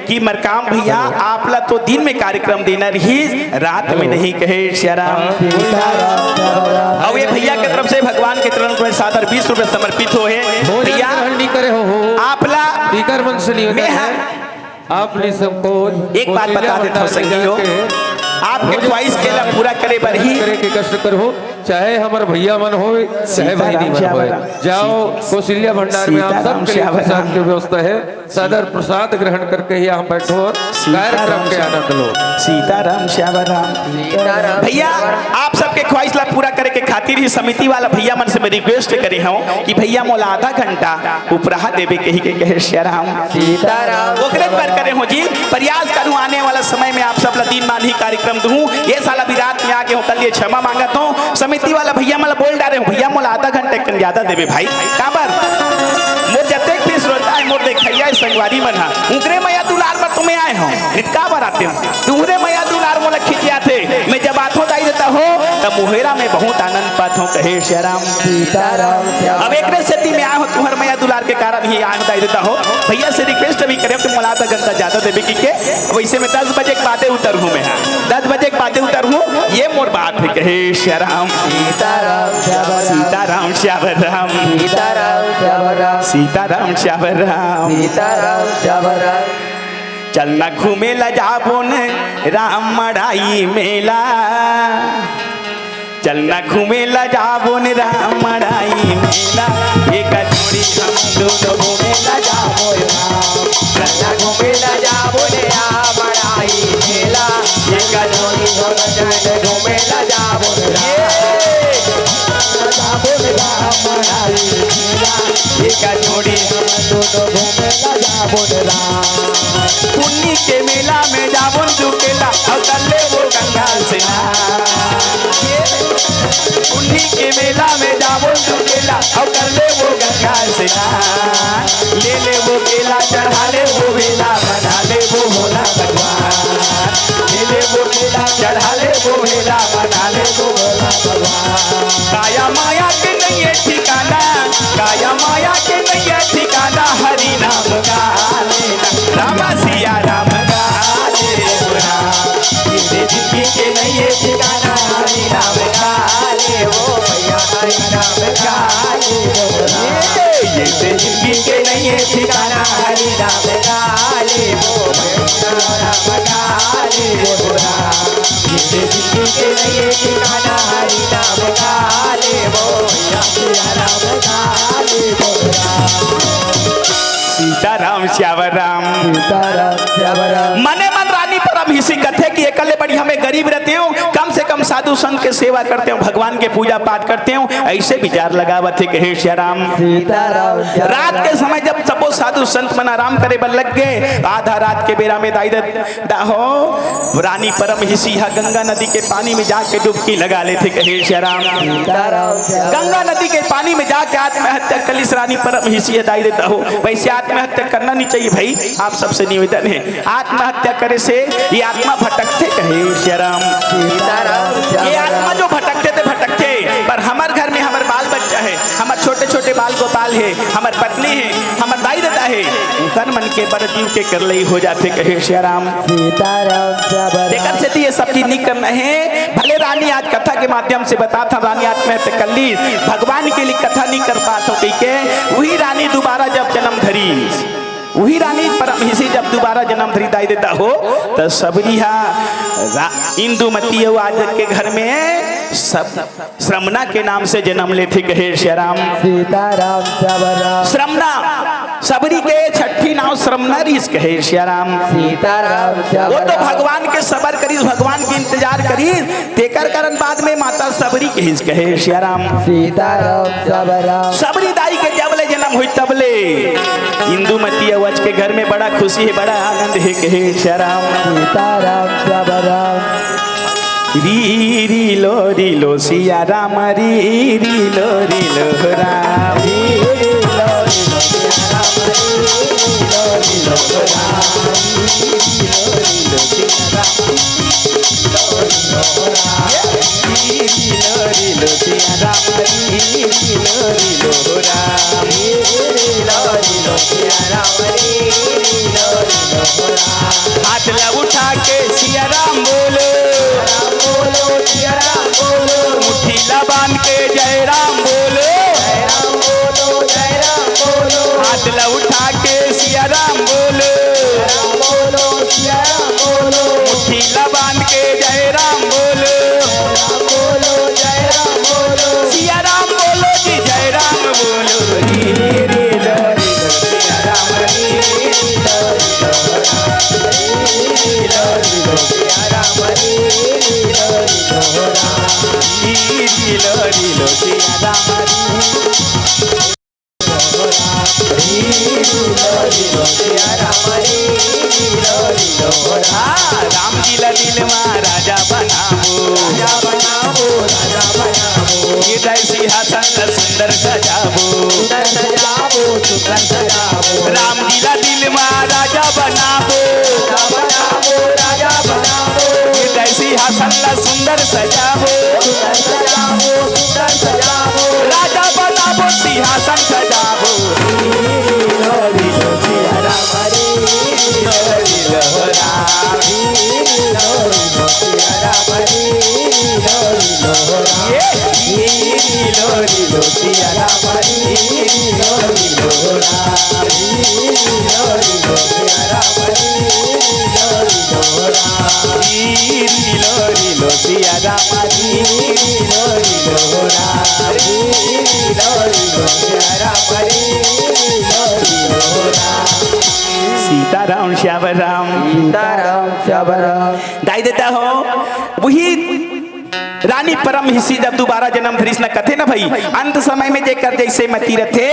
कि मरकाम भैया, आप ला तो दिन में कार्यक्रम देना रहिस, रात में नहीं, कहे श्याराम। सीताराम श्यावर राम। अउ ए भैया के तरफ से भगवान के चरण में सादर बीस रुपए समर्पित होहे। भोजन भैया, ग्रहण नहीं करे हो, हो। आप ला स्पीकर मन से निवेदन मैं है। आप निसंकोच एक बात कौशल्या बता देत हूँ भंडार में संगी हो, जाके आपके भोजन ख्वाहिश के ला पूरा करे बर ही करे के कष्ट करो, चाहे हमर भैया मन होय, चाहे सीताराम बहिनी मन श्यावर होय। राम। जाओ, सी-, कौशल्या भंडार में आप सीताराम सबके लिए श्यावर प्रसाद राम। की व्यवस्था है। सादर प्रसाद ग्रहण करके यहाँ बैठो और सीताराम कार्यक्रम के श्यावर आनंद लो। सीताराम श्यावर राम। सीताराम भैया, श्यावर राम। आप सबके ख्वाहिश ला पूरा करे के खातिर ही समिति वाला भैया मन से मैं रिक्वेस्ट करे हूँ कि भैया मोला आधा घंटा उपराहा देवे कही के कहे श्याराम। सीताराम। ओकरे बर करे हो जी, प्रयास करूँ आने वाला समय में आप सब ला दिन मान ही कार्यक्रम दूँ। ये साल अभी रात में आके हो, कल ये क्षमा मांगत हो। समिति वाला भैया मन ला बोल डारे हो, भैया मोला आधा घंटा कन ज्यादा देवे भाई। काबर? मोर जतेक भी श्रोता है, मोर देखैया है, संगवारी मन हा, उनकरे मया दुलार बर तुम्हें आए हो। नित काबर आते हो? तुम्हरे मया दुलार मोला खिंचियाथे। मैं जब आथो दाई देता हो, तब मुहेरा में बहुत आनंद पाथो, कहे श्याराम। सीताराम। अब एकरे सेती में आए हो, तुम्हर मया दुलार के कारण ही आए हो दाई देता हो। भैया से रिक्वेस्ट भी करे हो कि मोला आधा घंटा ज्यादा देवे की के, वैसे में दस बजे के बादे उतर हूँ मैं, हाँ। दस बजे के बादे उतर हूँ, ये मोर बात है, कहे श्याराम। सीताराम श्यावर राम। सीताराम श्यावर राम। सीताराम श्यावर राम। सीताराम श्यावर राम। सीताराम श्यावर राम। चलना घूमे ला जाबोन राम मड़ाई मेला। चलना घूमे ला जाबोन राम मड़ाई मेला। एक जोड़ी हम दोनों घूमे ला जाबोन राम। चलना घूमे ला जाबोन राम मड़ाई मेला। एक जोड़ी हम दोनों घूमे ला जाबोन राम। जाबोन राम मड़ाई मेला। एक जोड़ी हम दोनों घूमे ला जाबोन राम। पुन्नी के मेला में जाबोन दुकेला, अउ कर लेबो गंगा स्नान। पुन्नी के मेला में जाबोन दुकेला, अउ कर लेबो गंगा स्नान। ले लेबो केला, चढ़ा लेबो बेला, बना लेबो भोला भगवान। ले लेबो केला, चढ़ा लेबो बेला, बना लेबो भोला भगवान। काया माया के नइये ठिकाना, काया माया के नइये ठिकाना, हरि नाम का लेना। रामा सिया राम का लेना। ये जिंदगी के नइये ठिकाना, हरि नाम का ले वो भैया, हरि नाम का ले वो। ये, ये जिंदगी के नइये ठिकाना, हरि नाम का ले वो भैया, राम का ले वो। ये जिंदगी के नइये ठिकाना, हरि नाम का ले वो भैया, सिया राम का ले वो। सीताराम श्यावर राम। सीताराम श्याम राम। मने मन रानी परमहिसी कथे कि एकर ले बढ़िया मैं गरीब रहतेंव, कम से कम साधु संत के सेवा करतेंव, भगवान के पूजा पाठ करतेंव, अइसे विचार लगावत हे, कहे श्याम राम। सीताराम श्याम रात राम। के समय जब सबो साधु संत मन आराम करे बर लग गे, आधा रात के बेरा में दाई ददा हो, रानी परमहिसी ह गंगा नदी के पानी में जाके डुबकी लगा लेथे, कहे श्याम राम। सीताराम श्याम राम। गंगा नदी के पानी में जाके आत्महत्या कर लिस रानी परमहिसी ह, दाई ददा हो। वइसे आत्महत्या करना नहीं चाहिए भाई, आप सबसे निवेदन हे, आत्महत्या करे से ये आत्मा भटकथे, कहे श्याम राम। सीताराम श्याम ये आत्मा राम। जो भटकथे ते भटकथे, पर हमर घर में हमर बाल बच्चा हे, हमर छोटे छोटे बाल गोपाल हे, हमर पत्नी हे, हमर दाई ददा हे, उकर मन के बड़ जीव के करलई हो जाथे, कहे श्याम राम। सीताराम श्याम राम। तेकर सेती ये सब चीज नहीं करना हे। भले रानी आज कथा के माध्यम से बतात हन, रानी आत्महत्या कर लिस, भगवान के लिए कथा नहीं कर पात हों कहिके, उही रानी दुबारा जब जन्म धरिस, उही रानी परमहिसी जब दुबारा जन्म धरिस दाई ददा हो, त सबरी हा रा-, इंदुमती अउ आज के घर में सब श्रमणा के नाम से जन्म लेथे, कहे श्याम राम। सीताराम श्याम राम। श्रमणा, सबरी के छट्ठी नाम श्रमणा रिहिस, कहे श्याम राम। सीताराम श्याम वो तो राम। भगवान के सबर करिस, भगवान के इंतजार करिस, तेकर कारण बाद में माता सबरी कहिस, कहे श्याम राम। सीताराम श्याम राम। सबरी दाई के जब ले जन्म होइस तब ले इंदुमती अउ आज के घर में बड़ा खुशी हे, बड़ा आनंद हे, कहे श्याम राम। सीताराम श्याम राम। री री लो री लो सिया राम, री री लो री लो राम। री री लो री लो सिया राम, री री लो री लो राम। री री लो री लो सिया राम, री री लो री लो राम। री री लो री लो सिया राम, री री लो री लो राम। री री लो री लो सिया राम, री री लो री लो राम। हाथ ला उठा के सिया राम बोलो। राम बोलो, सिया राम बोलो। मुट्ठी ला बांध के जय राम बोलो। जय राम बोलो, जय राम बोलो। हाथ ला उठा के सिया राम बोलो। राम बोलो, सिया राम बोलो। मुट्ठी ला बांध के जय राम बोलो। राम बोलो, जय राम बोलो। सिया राम बोलो जी, जय राम बोलो। री री लो री लो सिया राम, री री लो री लो राम। री री लो री लो सिया राम, री री लो री लो राम। री री लो री लो सिया राम, री री लो री लो सिया राम, री री लो री लो राम। राम जी ला दिल मा राजा बनाबो। राजा बनाबो, राजा बनाबो। ये दाई सिंहासन ला सुंदर सजाबो। सुंदर सजाबो, सुंदर सजाबो। राम जी ला दिल मा राजा बनाबो। राजा बनाबो, राजा बनाबो। ये दाई सिंहासन ला सुंदर सजाबो। सुंदर सजाबो, सुंदर सजाबो। राजा बनाबो, सिंहासन सजाबो। री री लो री लो सिया राम, री री लो री लो राम। री री लो री लो सिया राम, री री लो री लो राम। ये री री लो री लो सिया राम, री री लो री लो राम। री री लो री लो सिया राम, री री लो री लो राम। री री लो री लो सिया राम, री री लो री लो राम। री री लो री लो सिया राम, री री लो री लो राम। सीताराम श्याम राम। सीताराम श्याम राम। दाई ददा हो, वही रानी परमहिसी जब दुबारा जन्म धरिस न, कथे न भई, अंत समय में जेकर जइसे मति रथे,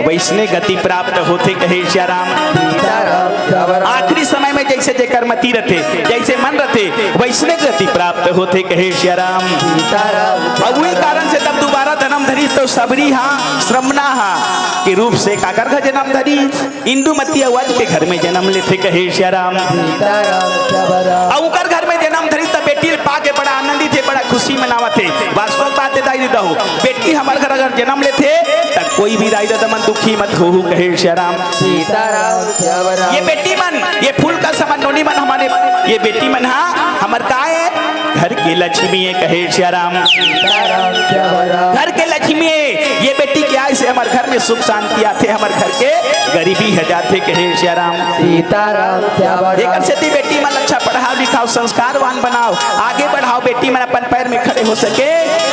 वइसने गति प्राप्त होथे, कहे श्याम राम। सीताराम श्याम राम। आखिरी समय में जइसे जेकर मति रथे, जइसे मन रथे, वइसने गति प्राप्त होथे, कहे श्याम राम। सीताराम। अउ उही कारण से तब दुबारा जन्म धरिस त सबरी हा श्रमणा हा के रूप से काकर घर जन्म धरिस? इंदुमती अउ आज के घर में जन्म लेथे, कहे श्याम राम। सीताराम श्याम राम। अउ ओकर घर में जन्म धरिस त बेटी ल पाके बड़ा आनंदित हे, बड़ा खुशी मनावत हे। वास्तव बात हे दाई ददा हो, बेटी हमर घर अगर जन्म लेथे त कोई भी दाई ददा मन दुखी मत होहू, कहे श्याम राम। सीताराम श्याम राम। ये बेटी मन, ये फूल का समान नोनी मन हमर, ये बेटी मन हा हमर का हे? घर के लक्ष्मी हे, कहे श्याम राम। सीताराम श्याम राम। घर के लक्ष्मी लक्ष्मी, ये बेटी के आय से हमर घर में सुख शांति आथे, हमर घर के गरीबी ह जाथे, कहे सियाराम। सीताराम श्याम राम। एकर सेती बेटी मन ल अच्छा पढ़ाव लिखाव, संस्कारवान बनाव, आगे बढ़ाव, बेटी मन अपन पैर में खड़े हो सके,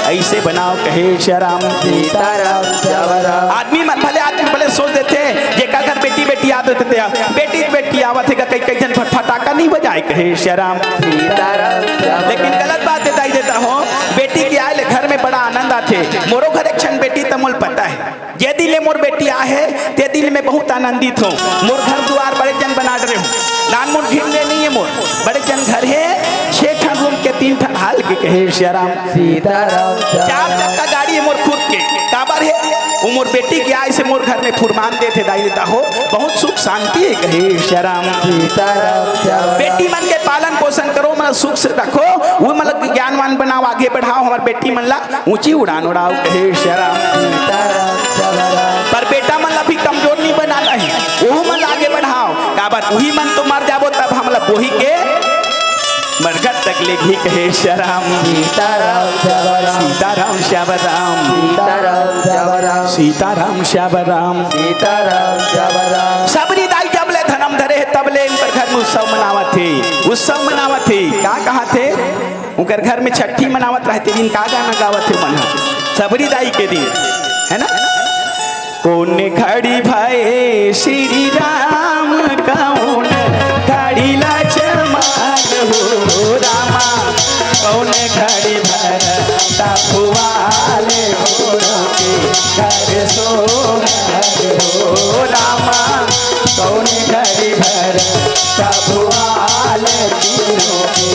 ऐसे बनाव, कहे सियाराम। सीताराम श्याम राम। आदमी मन भले, आदमी भले सोच देथे, जेकर घर बेटी बेटी आत होथे, ते बेटी बेटी आवत हे, कई कई झन फट-, फटाका नहीं बजाए, कहे सियाराम। सीताराम श्याम लेकिन राम। गलत बात हे दाई ददा हो, बेटी के आय ले घर में बड़ा आनंद आथे। मोरो घर एक झन बेटी त मोल पता हे, जे दिन ले मोर बेटी आहे, ते दिन ले मैं बहुत आनंदित हूँ। मोर घर दुआर बड़े जन बना डरे हूँ, नानमुन घर ले नहीं है मोर, बड़े जन घर है, छह ठन रूम के, तीन ठन हाल के, कहे सियाराम। सीताराम श्याम चार राम। चक्का गाड़ी है मोर खुद के, काबर है? वो मोर बेटी के आय से मोर घर में फुरमान देथे दाई ददा हो, बहुत सुख शांति है, कहे सियाराम। सीताराम श्याम राम। बेटी मन के पालन पोषण करो, मन सुख से रखो, वो मन ल ज्ञानवान बनाओ, आगे बढ़ाओ, हमर बेटी मन ला ऊंची उड़ान उड़ाओ, कहे सियाराम। सीताराम श्याम राम। पर बेटा मन ला भी कमजोर नहीं बनाना है, वो मन ला आगे बढ़ाओ, काबर उही मन तो मर जाबो, तब हमला बोही के मरघट तक लेगही, कहे सियाराम। सीताराम श्याम राम। सीताराम श्याम राम। सीताराम श्याम राम। सीताराम श्याम राम। सीताराम श्याम राम। सबरी दाई जब ले धनम धरे हे, तब ले उनकर घर में उत्सव मनावत हे, उत्सव मनावत हे। का कहत हे? उनकर घर में छठी मनावत रहते दिन का गाना गावत हे मन ह? सबरी दाई के दिन, है ना? कौन घड़ी भए श्री राम, कौन घड़ी लक्ष्मण हो रामा, कौन घड़ी भरत भुआल हो के घर सोहर हो रामा, कौन घड़ी भरत भुआल तीनों के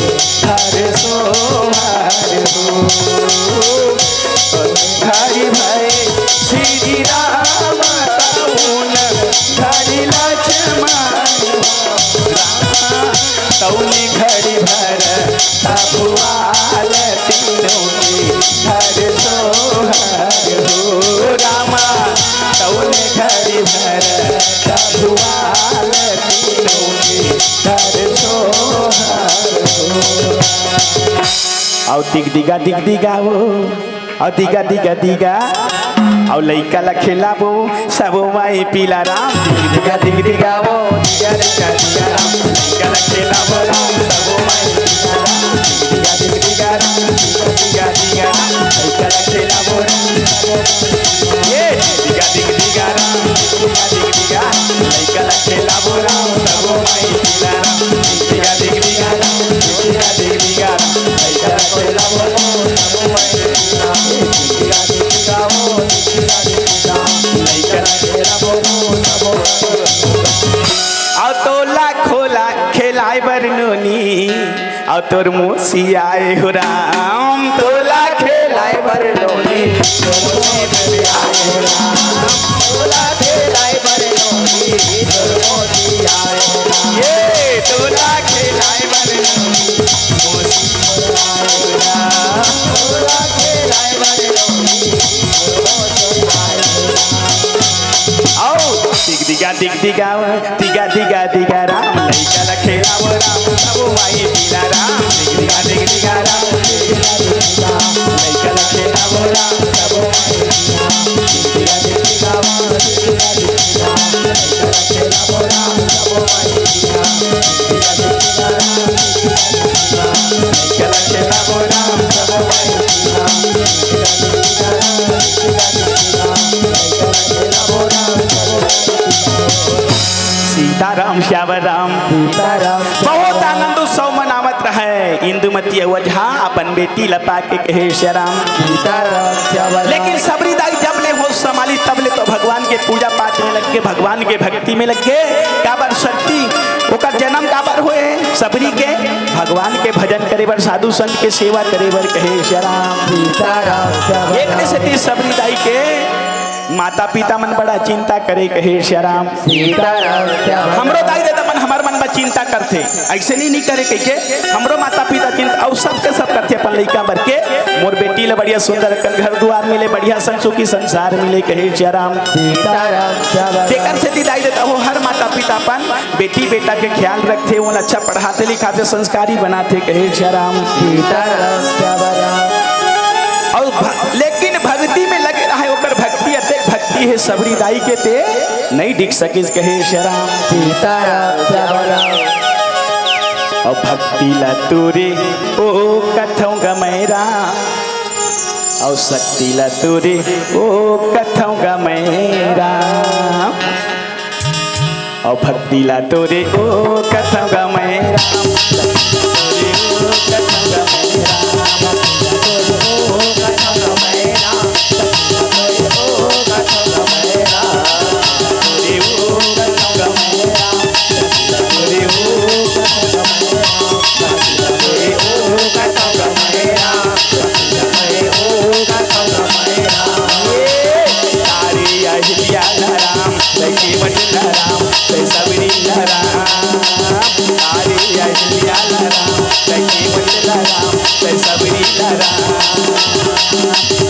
घर सोहर हो। घड़ी भए श्री राम, कौन घड़ी लक्ष्मण हो रामा, कौन घड़ी भरत भुआल तीनों के घर सोहर हो रामा, कौन घड़ी भरत भुआल तीनों के घर सोहर हो। अउ दिग दिगा दिग दिगा वो, अउ दिगा दिगा दिगा, अउ लइका ला खेलाबो सबो माई पीला राम। दिग दिगा दिग दिगा वो, दिगा दिगा दिगा राम, लइका ला खेलाबो राम सबो माई पीला राम। दिग दिगा दिग दिगा राम, दिगा दिगा दिगा राम, लइका ला खेलाबो राम सबो माई पीला राम। ए, दिग दिगा दिग दिगा राम, दिग दिगा दिग दिगा, लइका ला खेलाबो राम सबो माई पीला राम। दिग दिगा दिग दिगा राम, दिग दिगा दिग दिगा राम, लइका ला खेलाबो राम सबो माई पीला राम। अउ तोला खोला खेलाय बर नोनी, अउ तोर मौसी आए हो राम, तोला खेलाय बर नोनी, तोर मौसी आए हो राम, तोला खेलाय बर नोनी, तोर मौसी आए हो राम। ये तोला खेलाय बर नोनी, मौसी अउ दिग दिगा दिग दिगा, दिगा दिगा दिगा राम, लइका ला खेलाबो राम, सबो माई पीला राम। दिग दिगा दिग दिगा राम, लइका ला खेलाबो राम, सबो माई पीला राम। दिग दिगा दिग दिगा राम, दिग दिगा दिग दिगा राम, लइका ला खेलाबो राम, सबो माई पीला राम। सीताराम श्याम राम। सीताराम। बहुत आनंद उत्सव मनावत रहे इंदुमती अवझा अपन बेटी ल पाके, कहे श्याम राम। सीताराम श्याम राम। लेकिन सबरी दाई जब ले होश संभाली तब ले तो भगवान के पूजा पाठ में लग के, भगवान के भक्ति में लग के। काबर शक्ति ओकर जन्म काबर होए हे? सबरी के भगवान के भजन करे बर, साधु संत के सेवा करे बर, कहे श्याम राम। सीताराम श्याम एक राम। से तीस सबरी दाई के माता पिता मन बड़ा चिंता करे, कहे श्याम राम। सीताराम श्याम राम। हमरो दाई ददा मन हमर मन बर चिंता करथे, ऐसे नहीं, नहीं करे कहिके। हमरो माता पिता चिंता अउ सबके सब करथे अपन लइका बर के, मोर बेटी ल बढ़िया सुंदर अकन घर दुआर मिले, बढ़िया संग सुखी संसार मिले, कहे श्याम राम। सीताराम श्याम राम। तेकर सेती दाई ददा हो हर माता पिता अपन बेटी बेटा के ख्याल रखथे, ओला अच्छा पढ़ाथे लिखाथे, संस्कारी बनाथे, कहे श्याम राम। सीताराम श्याम राम। अउ भ-, लेकिन भक्ति में लगे हे सबरी दाई के ते नइ डिग सकिस कहे श्याम। सीताराम श्याम राम। अउ भक्ति ला तोरे ओ कथौं ग मैं राम, अउ शक्ति ला तोरे ओ कथौं ग मैं राम, अउ भक्ति ला तोरे ओ कथौं ग मैं राम। तारे अहिल्या ला राम, तै केवट ला राम, तै सबरी ला राम। तारे अहिल्या ला राम, तै केवट ला राम, तै सबरी ला राम।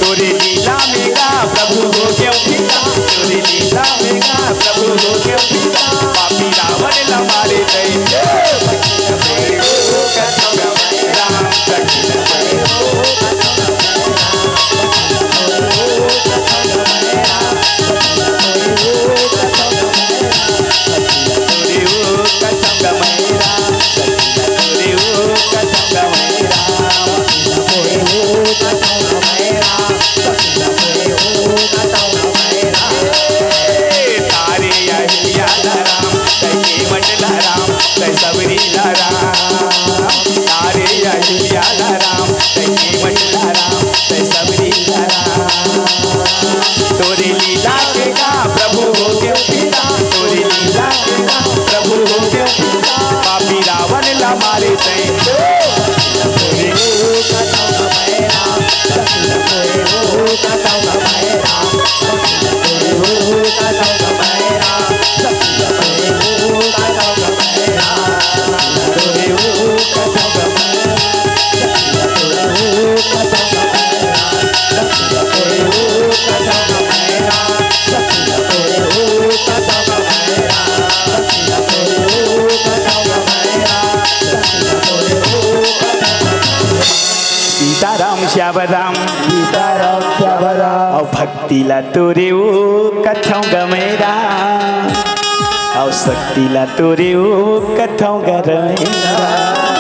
तोरे लीला में गा प्रभु हो गेंव फिदा, तोरे लीला में गा प्रभु हो गेंव फिदा। पापी रावण ला मारे तै राम। तारे अहिल्या ला राम, तै केवट ला राम, तै सबरी ला राम। तारे अहिल्या ला राम, तै केवट ला राम, तै सबरी ला राम। तोरे लीला के गा प्रभु हो गेंव फिदा, तोरे लीला के गा प्रभु हो गेंव फिदा। पापी रावण ला मारे तै सीताराम श्याम राम। सीताराम श्याम राम। अउ भक्ति ला तोरे ओ कथौं ग मैं राम, अउ शक्ति ला तोरे ओ कथौं ग मैं राम।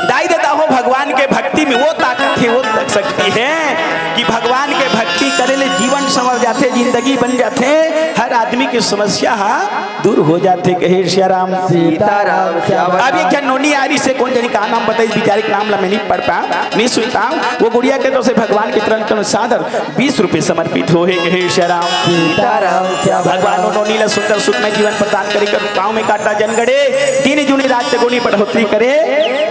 दाई ददा हो, भगवान के भक्ति में वो ताकत हे, वो शक्ति हे कि भगवान के भक्ति करे ले जीवन संवर जाथे, जिंदगी बन जाथे, हर आदमी के समस्या हा दूर हो जाथे कहे श्याम राम। सीताराम श्याम राम। अब एक झन नोनी आरी से, कोन जनी का नाम बताइस, बिचारी के नाम ला मैं नइ पढ़ पांव, नइ सुन पांव। वो गुड़िया के तो से भगवान के चरण कमल सादर बीस रुपये समर्पित होहे कहे श्याम राम। सीताराम श्याम राम। भगवान वो नोनी ला सुंदर सुखमय जीवन प्रदान करे, कर पांव में कांटा झन गड़े, दिन दूनी रात चौगुनी बढ़ोतरी करे,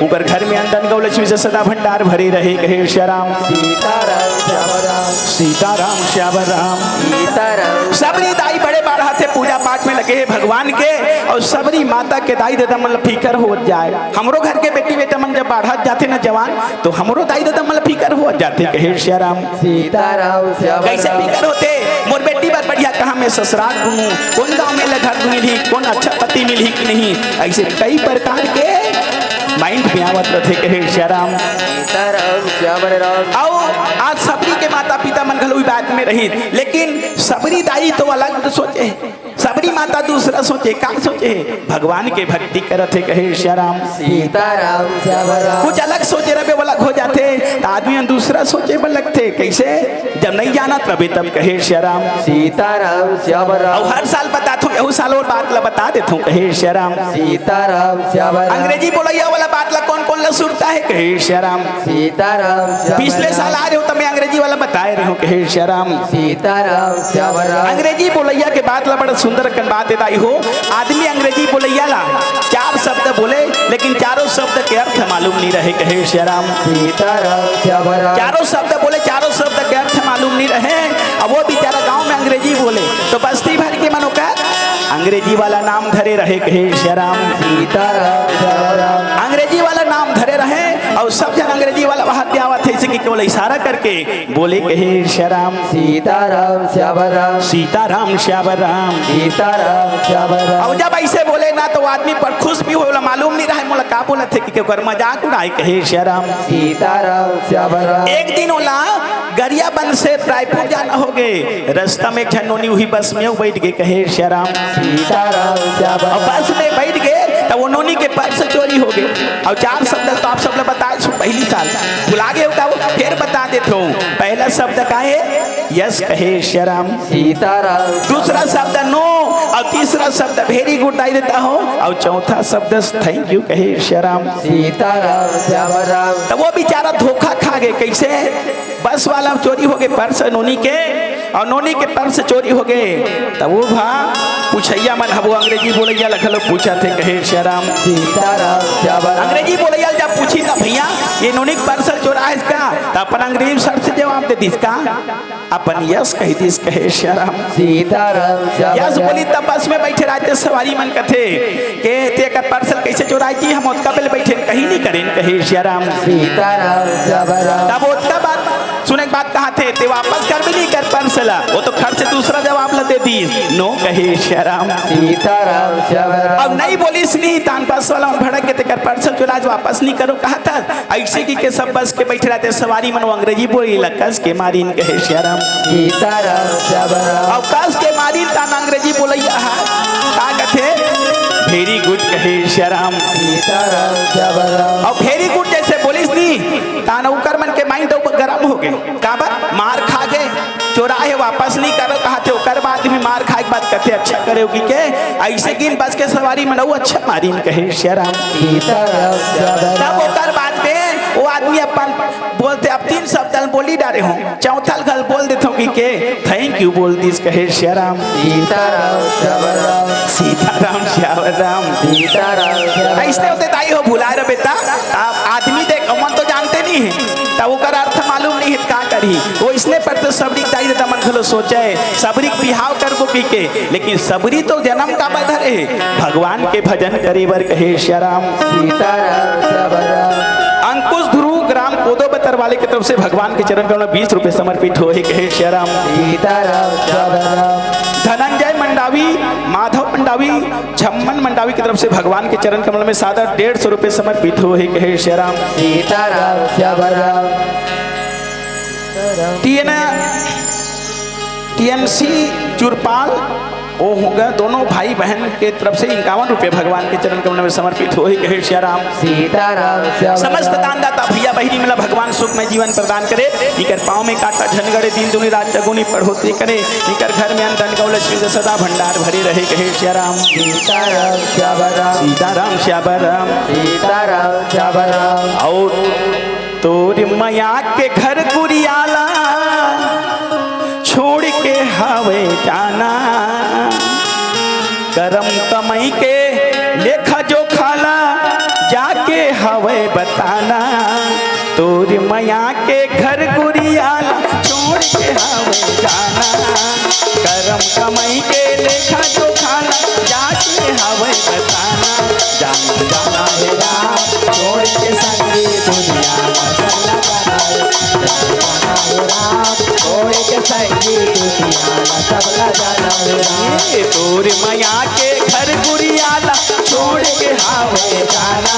उंकर घर में अन्न धन गौ लक्ष्मी से सदा भंडार भरे रहे कहे श्याम राम। सीताराम श्याम राम। सीताराम श्याम राम। सीताराम। सबरी दाई बड़े बाढ़ाथे, पूजा पाठ में लगे हे भगवान के, अउ सबरी माता के दाई ददा मन ला फिकर हो जाय। हमरो घर के बेटी बेटा मन जब बाढ़त जाथे न जवान, तो हमरो दाई ददा मन ला फिकर हो जाथे कहे श्याम राम। सीताराम श्याम राम। कइसे फिकर होथे? मोर बेटी बर बढ़िया कहां मैं ससुराल दूहूं, कोन गांव में ले घर मिलही, कोन अच्छा पति मिलही कि नहीं, अइसे कई प्रकार के mind में आवत रथे कहे श्याम राम। सीताराम श्याम राम। अउ आज सबरी के माता पिता मन घलो ई बात में रही, लेकिन सबरी दाई तो अलग सोचे हे, सबरी माता दूसरा सोचे, का सोचे हे? भगवान के भक्ति करत हे कहे श्याम राम। सीताराम श्याम राम। कुछ अलग सोचे रहिबे, वो अलग हो जाथे, त आदमी मन दूसरा सोचे बर लगथे। कइसे? जब नइ जानत रहिबे तब कहे श्याम राम। सीताराम श्याम राम। अउ हर साल बताथंव, एहू साल वो बात ला बता देथंव कहे श्याम राम। सीताराम श्याम राम। अंग्रेजी बोलइया वाला बात ला कोन कोन ला सुरता हे कहे श्याम राम। सीताराम श्याम पिछले राम। साल आय रहेंव त मैं अंग्रेजी वाला बताय रहेंव कहे श्याम राम। सीताराम श्याम राम। अंग्रेजी बोलइया के बात ला बड़ा सुंदर कन बात हे दाई हो। आदमी अंग्रेजी बोलइया ला चार शब्द बोले, लेकिन चारों शब्द के अर्थ मालूम नइ रहे कहे श्याम राम। सीताराम श्याम राम। चारों शब्द बोले, चारों शब्द के अर्थ मालूम नइ रहे। अब वो बिचारा गांव में अंग्रेजी बोले, तो बस्ती भर के मन ओकर अंग्रेजी वाला नाम धरे रहे कहे श्याम राम। सीताराम श्याम राम। अंग्रेजी वाला नाम धरे रहे, अउ सब झन अंग्रेजी वाला बात में आवत हे, जइसे कि ओला इशारा करके बोले, कहे, "श्याम राम, सीताराम श्याम राम, सीताराम श्याम राम।" सीताराम श्याम राम। अब जब ऐसे बोले ना, तो आदमी पर खुश भी होला, मालूम नहीं रहे मोला का बोलत हे, कि ओकर मजाक उड़ाए, कहे, "श्याम राम, सीताराम श्याम राम।" एक दिन ओला गरियाबंद से रायपुर जाना होगे, रस्ता में एक झन नोनी उही बस में बैठ गे, कहे, "श्याम राम, सीताराम श्याम राम।" अब बस में बैठ गे, त वो नोनी के पर्स चोरी होगे। अब चार शब्द तो आप सब ला बताए हँव पहिली साल, भुला गे हो का वो? फेर बता देत हँव। पहला शब्द का हे? यस, कहे, "श्याम राम।" सीताराम। दूसरा शब्द नो, अउ तीसरा शब्द very good दाई देता हँव, अउ चौथा शब्द thank you, कहे, "श्याम राम।" सीताराम श्याम राम। त वो बेचारा धोखा खा गे। कैसे? बस वाला चोरी होगे पर्स नोनी के, अउ नोनी के पर्स चोरी होगे, त वो भा पुछइया मन ह वो अंग्रेजी बोलइया ल घलो पूछत हे, कहे, "श्याम राम।" सीताराम श्याम राम। अंग्रेजी बोलइया ल जब पूछिस ना, "भैया, ये नोनी के पर्स ल चोराए हस का?" त अपन अंग्रेजी में सट से जवाब दे दिस का, अपन यस कहि दिस, कहे, "श्याम राम।" सीताराम श्याम राम। यस बोलिस त बस में बैठे रहिथे सवारी मन कथे के, "तें एकर पर्स ल कइसे चोराए?" "जी, हम ओतका बेर बैठेन, कहीं नहीं करेन," कहे, "श्याम राम।" सीताराम श्याम राम। तब ओतका बात सुने के बाद कहत हे, "तें वापस करबे नहीं कर पर्स ला?" वो तो खट से दूसरा जवाब ला दे दिस, "नो," कहे, "श्याम राम।" सीताराम श्याम राम। अब नहीं बोलिस नहीं, तान बस वाला मन भड़क के, "तेकर पर्स ल चोराए हस, वापस नहीं करों," कहत हे। ऐसे कहिके सब बस के बैठे रहिथे सवारी मन, वो अंग्रेजी बोलइया ल कस के मारिन, कहे, "श्याम राम।" सीताराम श्याम राम। अब कस के मारिन, तान अंग्रेजी बोलइया ह का कथे? "Very good," कहे, "श्याम राम।" सीताराम श्याम राम। अब very good जैसे बोलिस नहीं, तान ओकर मन के mind तो गरम होगे। काबर? मार खा गे, चोराए हे, वापस नहीं करों कहत हे, ओकर बाद भी मार खाए के बाद कथे, "अच्छा करे हो," कहिके। ऐसे कहिन बस के सवारी मन अउ अच्छा मारिन, कहे, "श्याम राम।" सीताराम श्याम राम। तब ओकर बाद में वो आदमी अपन बोलथे, "अब तीन शब्द ल बोली डारे हँव, चौथा ल घलो बोल देथँव," कहिके thank you बोल दिस, कहे, "श्याम राम।" सीताराम श्याम राम। सीताराम श्याम राम। सीताराम श्याम राम। अइसने होथे दाई हो, भुलाए रह बेटा। अब आदमी देख, ओमन तो जानते नहीं हे, त ओकर अर्थ मालूम नहीं हे, का करही? वइसने पर तो सबरी के दाई ददा मन घलो सोचे, सबरी के बिहाव करबो कहिके, लेकिन सबरी तो जनम काबर धरे हे? भगवान के भजन करे बर, कहे, "श्याम राम।" सीताराम श्याम राम। अंकुश ध्रुव ग्राम कोदो बतर वाले की तरफ से भगवान के चरण कमल में बीस रुपए समर्पित होए, कहे, "श्याम राम।" सीताराम श्याम राम। धनंजय मंडावी, माधव मंडावी, छम्मन मंडावी की तरफ से भगवान के चरण कमल में सादर डेढ़ सौ रुपए समर्पित होए, कहे, "श्याम राम।" सीताराम श्याम राम। टीएन, टीएनसी चुरपाल, ओ होंगे दोनों भाई बहन के तरफ से इक्यावन रुपए भगवान के चरण कमल में समर्पित होए, कहे, "श्याम राम।" सीताराम श्याम राम। समस्त दानदाता भैया बहिनी मन ला भगवान सुखमय जीवन प्रदान करे, इकर पाँव में कांटा झन गड़े, दिन दूनी रात चौगुनी बढ़ोतरी करे, इकर घर में अन्न धन गौ लक्ष्मी के सदा भंडार भरे रहे, कहे, "श्याम राम।" सीताराम श्याम राम। सीताराम श्याम राम। सीताराम श्याम राम। अउ तोर मया के घर कुरिया ला छोड़ के हवे जाना, करम कमई के लेखा जोखा ला जाके हवे बताना। तोर मया के घर कुरिया ला छोड़ के हवे जाना, करम कमई के लेखा जोखा ला जाके हवे बताना। जाना जाना हे राम, छोड़ के संगी दुनिया ला सब ला जाना हे। जाना जाना हे राम, छोड़ के संगी दुनिया ला सब ला जाना हे राम। ए तोर मया के घर कुरिया ला छोड़ के हवे जाना,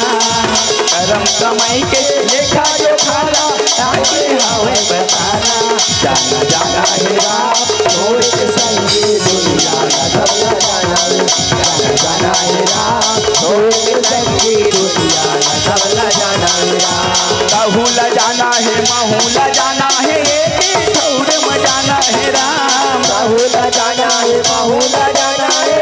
करम कमई के लेखा जोखा ला जाके हवे बताना। जाना जाना हे राम, छोड़ के संगी दुनिया ला सब ला जाना हे। जाना जाना हे राम, छोड़ के संगी दुनिया ला सब ला जाना हे राम। तहू ला जाना हे, महू ला जाना हे, एक ठौर म जाना हे राम। तहू ला जाना हे, महू ला जाना हे,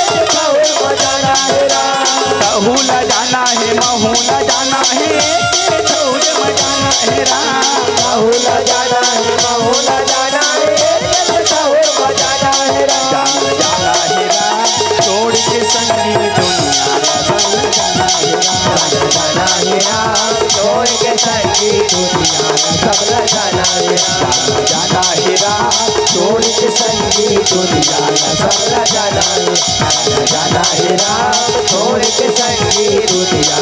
एक ठौर म जाना हे राम। तहू ला जाना हे, महू ला जाना हे, एक ठौर म जाना हे राम। तहू ला जाना हे, महू ला जाना हे, एक ठौर म जाना हे राम। जाना जाना हे राम, छोड़ के संगी दुनिया ला सब ला जाना हे राम। जाना जाना हे राम, छोड़ के संगी दुनिया ला सब ला जाना हे राम। जाना जाना हे राम, छोड़ के संगी दुनिया ला सब ला जाना हे। जाना जाना हे राम, छोड़ के संगी दुनिया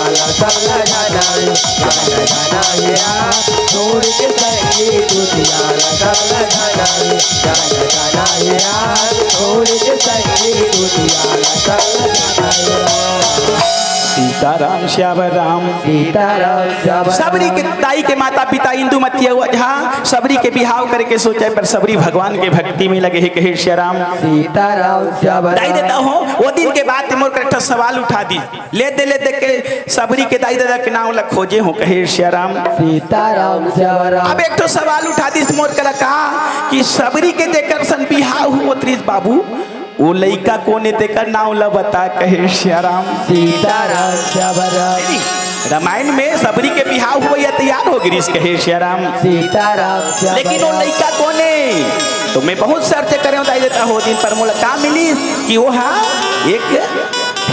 सीताराम श्याम राम। सीताराम श्याम राम। सबरी के दाई के माता पिता इंदुमती अउ अजहा सबरी के बिहाव करे के सोचे, पर सबरी भगवान के भक्ति में लगे हे, कहे श्याम राम। सीताराम श्याम राम। दाई ददा हो, वो दिन के बाद मोर कर एक ठो सवाल उठा दी। ले दे, ले दे के सबरी के दाई ददा के नाव ला खोजे हो, कहे श्याम राम। सीताराम श्याम राम। अब एक ठो सवाल उठा दिस मोर करा का कि सबरी के जेकर सन बिहाव होत रिस बाबू, वो लइका कोन ए तेकर नाव ला बता, कहे श्याम राम। सीताराम श्याम राम। रामायण में सबरी के बिहाव होवइया तैयार हो गिरिस, कहे श्याम राम। सीताराम श्याम लेकिन वो राम। लइका कोन ए? तो मैं बहुत search करे हूँ दाई ददा हो दिन, पर मोला का मिली कि वो हा एक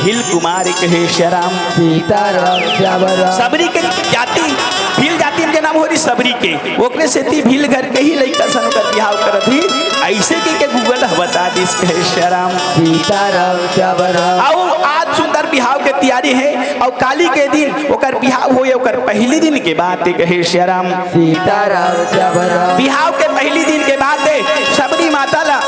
भील कुमार, कहे श्याम राम। सीताराम श्याम राम। सबरी के जाति, भील जाति में जन्म हो रही सबरी के, ओकरे सेती भील घर के ही लइका सन ओकर बिहाव करत ही, ऐसे के, के Google ह बता दिस, कहे श्याम राम। सीताराम श्याम राम। अउ आज सुंदर बिहाव के तैयारी हे, अउ काली के दिन ओकर बिहाव होए, ओकर पहली दिन के बात हे, कहे श्याम राम। सीताराम श्याम राम। बिहाव के पहली दिन के बात हे, सबरी माता ला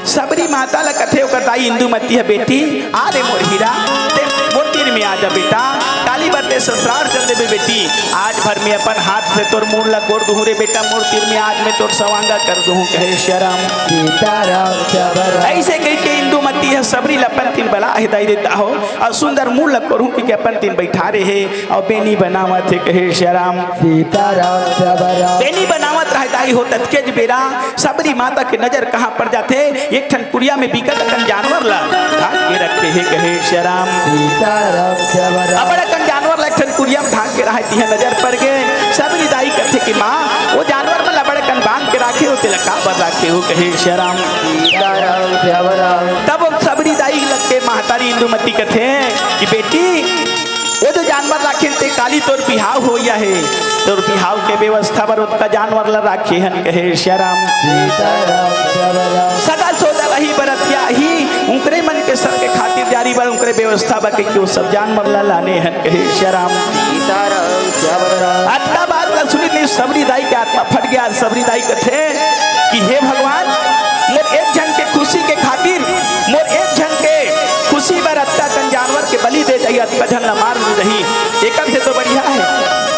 सबरी माता ला कथे ओकर दाई इंदुमती ह, "बेटी, आ रे मोर हीरा, ते मोर तीर में आ जा बेटा, काली बर ते ससुराल चल देबे बेटी, आज भर में अपन हाथ से तोर मूड़ ला कोड़ दूहूं रे बेटा, मोर तीर में आज मैं तोर सवांगा कर दूहूं," कहे श्याम राम। सीताराम श्याम राम। ऐसे कहि के इंदुमती ह सबरी ला अपन तीर बला हे दाई ददा हो, अउ सुंदर मूड़ ला कोड़हूं कहि के अपन तीर बैठा रहे हे, अउ बेनी बनावत हे, कहे श्याम राम। सीताराम श्याम राम। बेनी बनावत रहे दाई हो, ततकेच बेरा सबरी माता के नजर कहाँ पड़ जाथे, एक ठन कुरिया में बिकट अकन जानवर ला ढांक के रखे हे, कहे श्याम राम। सीताराम श्याम राम। अबड़ अकन जानवर ला एक ठन कुरिया में ढांक के रहे, तिहा नजर पड़ गे। सबरी दाई कथे कि माँ, वो जानवर मन ला अबड़ अकन बांध के राखे हो, तेला काबर राखे हो, कहे श्याम राम। सीताराम श्याम राम। तब वो सबरी दाई लग के महतारी इंदुमती कथे कि बेटी, वो जो जानवर राखे ते काली तोर बिहाव होइया हे, तोर बिहाव के व्यवस्था बर ओतका जानवर ला राखे हन, कहे श्याम राम। सीताराम श्याम राम। सगा सोदर अही बरतिया ही, उंकरे मन के सब के खातिरदारी बर, उंकरे व्यवस्था बर कहिके वो सब जानवर ला लाने हन, कहे श्याम राम। सीताराम श्याम राम। अतना बात ला सुनिस सबरी दाई के आत्मा फट गे। सबरी दाई कथे कि हे भगवान, मोर एक झन के खुशी के खातिर, मोर एक झन के खुशी बर अतका कन जानवर के बलि दे जाही, अतका झन ला मार नइ दही, एकर से तो बढ़िया हे,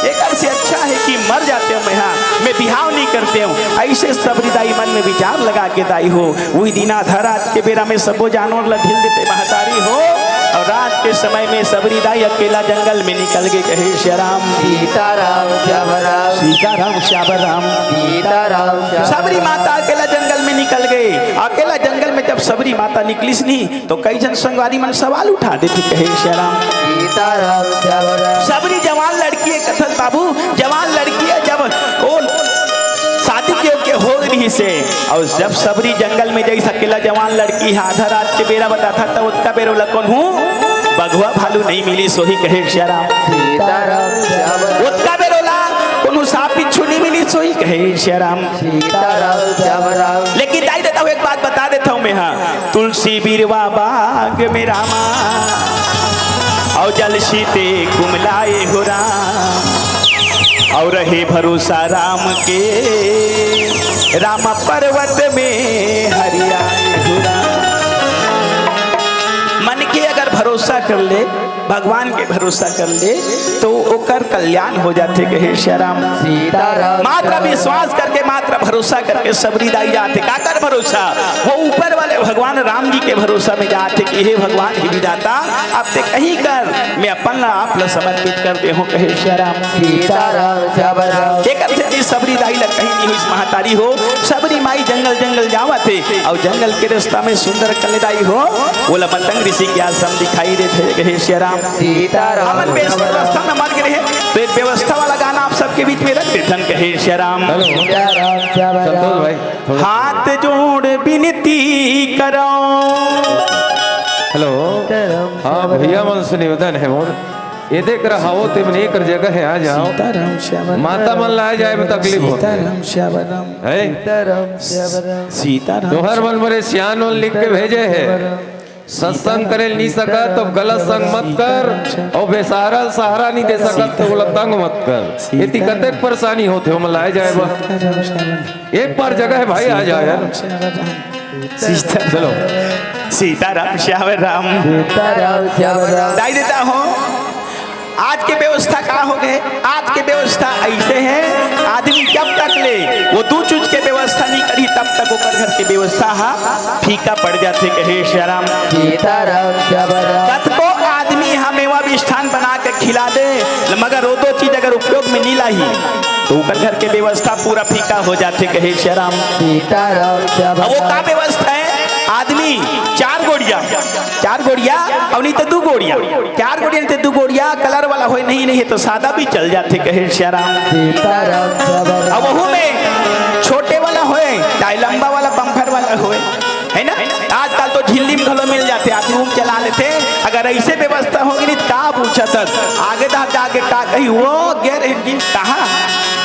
एकर से अच्छा हे कि मर जातेंव मैं हा, मैं बिहाव नइ करतेंव। अइसे सबरी दाई मन में विचार लगा के दाई हो, उही दिन आधा रात के बेरा में सबो जानवर ला ढील देथे महतारी हो, अउ रात के समय में सबरी दाई अकेला जंगल में निकल गे, कहे श्याम राम। सीताराम श्याम राम। सीताराम श्याम राम। सीताराम श्याम सबरी राम। माता अकेला जंगल में निकल गे। अकेला जंगल में जब सबरी माता निकलिस नी, तो कई झन संगवारी मन सवाल उठा देथे, कहे श्याम राम। सीताराम श्याम राम। सबरी जवान लड़की हे, कथस बाबू, जवान लड़की हे, जब वो शादी के, के हो रहिसे, अउ जब सबरी जंगल में जइस अकेला जवान लड़की ह आधा रात के बेरा बताथा, त ओतका बेरा ओला कोनो बघवा भालू नइ मिलिस होही, कहे श्याम राम। सीताराम श्याम राम। ओतका बेरा ओला कोनो सांप बिच्छू नइ मिलिस होही, कहे श्याम राम। सीताराम श्याम राम। लेकिन दाई ददा हो, एक बात बता देथंव मैं हा, तुलसी बिरवा बाग में रामा, अउ जल सीते कुमलाए हो राम, अउ रहे भरोसा राम के, राम पर्वत में हरियाए हो राम। मन के अगर भरोसा कर ले, भगवान के भरोसा कर ले, तो ओकर कल्याण हो जाथे, कहे श्याम राम। सीताराम। मात्र विश्वास करके, मात्र भरोसा करके सबरी दाई जाथे। काकर भरोसा? वो ऊपर वाले भगवान राम जी के भरोसा में जाथे कि हे भगवान, हे विधाता, अब ते कहीं कर, मैं अपन ला आप ला समर्पित कर दे हूँ, कहे श्याम राम। सीताराम श्याम राम। एकर सेती सबरी दाई ला कहीं नहीं होइस महतारी हो। सबरी माई जंगल जंगल जावत हे, अउ जंगल के रास्ता में सुंदर कन्या दाई हो, ओला मतंग ऋषि के आश्रम दिखाई देथे, कहे श्याम राम। सीताराम। हमन व्यवस्था में मर गए रहे, तो एक व्यवस्था वाला गाना आप सबके बीच में रख देथन, कहे श्याम राम। हेलो। सीताराम श्याम राम। संतोष भाई, थोड़ा हाथ जोड़ विनती करो। हेलो। सीताराम हाँ श्याम भैया, राम। मन से निवेदन हे मोर, ये देख रहा हो, तेमने कर जगह हे, आ जाओ। सीताराम श्याम राम। माता मन ला आ जाए में तकलीफ होथे। सीताराम श्याम राम। हे? सीताराम श्याम राम। सीताराम। तोहर मन मोरे सियान मन लिख के भेजे हे। सत्संग करे ल नी सकत तो गलत संग मत कर, अउ बेसहारा ल सहारा नी दे सकत तो ओला तंग मत कर। एती कतेक परेशानी होथे, ओमन लाए जाए बर। एक बार जगह हे भाई, आ जाए यार। सीता चलो। सीताराम श्याम राम। सीताराम श्याम राम। दाई देता हूँ। आज के व्यवस्था का हो गए? आज के व्यवस्था ऐसे है, आदमी जब तक ले वो दू चीज के व्यवस्था नहीं करी, तब तक ओकर घर के व्यवस्था हा फीका पड़ जाथे। कहे श्याम। सीताराम श्याम राम। कतको आदमी हा मेवा मिष्ठान बना के खिला दे, मगर वो दो चीज अगर उपयोग में नहीं लाई, तो ओकर घर के व्यवस्था पूरा फीका हो जाथे। कहे श्याम। सीताराम श्याम अब वो राम। का व्यवस्था है? आदमी चार गोड़िया, चार गोड़िया, अउ नहीं तो दू गोड़िया, चार गोड़िया नहीं तो दू गोड़िया, कलर वाला होए, नहीं, नहीं है तो सादा भी चल जाथे। कहे श्याम। सीताराम श्याम राम। अब वहू में छोटे वाला होए, चाहे लंबा वाला, बम्फर वाला होए, है ना? आजकल तो झिल्ली में घलो मिल जाथे, आदमी वो चला लेथे। अगर ऐसे व्यवस्था होगी नहीं, तो का पूछत हस? आगे दा जाके का कही, वो गे रहे जी, कहाँ?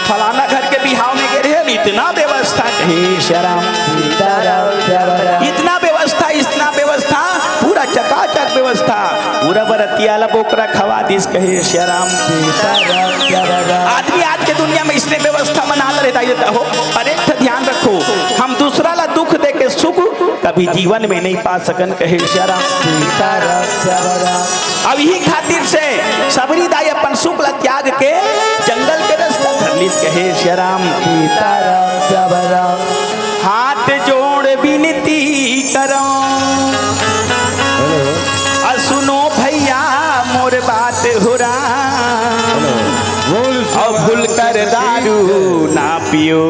फलाना घर के बिहाव में गे रहे, इतना व्यवस्था। कहे श्याम। सीताराम श्याम राम। इतना व्यवस्था, इतना व्यवस्था, पूरा चकाचक व्यवस्था, पूरा बरतिया ला बोकरा खवा दिस। कहे श्याम। सीताराम श्याम राम। आदमी आज के दुनिया में इसने व्यवस्था बना ले रहता, ये तो हो। अरे, एक ठो ध्यान रखो, हम दूसरा ला दुख दे के सुख कभी जीवन में नहीं पा सकन। कहे श्याम। सीताराम श्याम राम। अब यही खातिर से सबरी दाई अपन सुख ला त्याग के जंगल के रास्ता धर लिस। कहे श्याम। सीताराम श्याम राम। हाथ जोड़ विनती करौं, अ सुनो भैया मोर बात हो राम। बोल अउ भूल कर दारू ना पियो,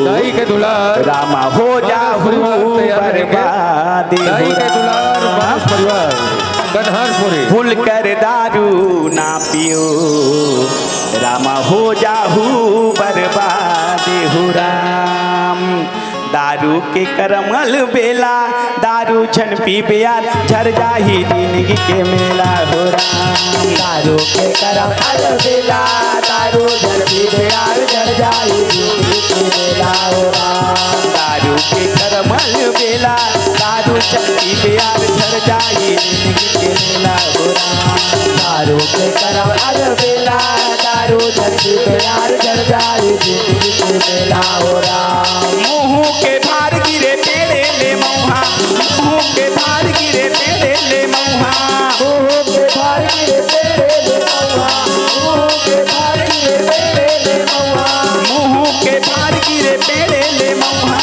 दाई के दुलार। रामा हो जाहू परिवार तैयार रहिगे। बर्बाद दाई हो के दुलार, राम। मानस परिवार, कन्हारपुरी। भूल कर दारू ना पियो, रामा हो जाहू बर्बाद हो राम। दारू के करम अलबेला, दारू झन पीबे यार, झर जाही जिंदगी के मेला हो राम। दारू के करम अलबेला, दारू झन पीबे यार, झर जाही जिंदगी के मेला हो राम। दारू के करम अलबेला, दारू झन पीबे यार, झर जाही जिंदगी के मेला हो राम। दारू के करम अलबेला, दारू झन पीबे यार, झर जाही जिंदगी के मेला हो राम। मुँह के भार गिरे पेड़े ले मउहा, मुँह के भार गिरे पेड़े ले मउहा। मुँह के भार गिरे पेड़े ले मउहा, मुँह के भार गिरे पेड़े ले मउहा। मुँह के भार गिरे पेड़े ले मउहा,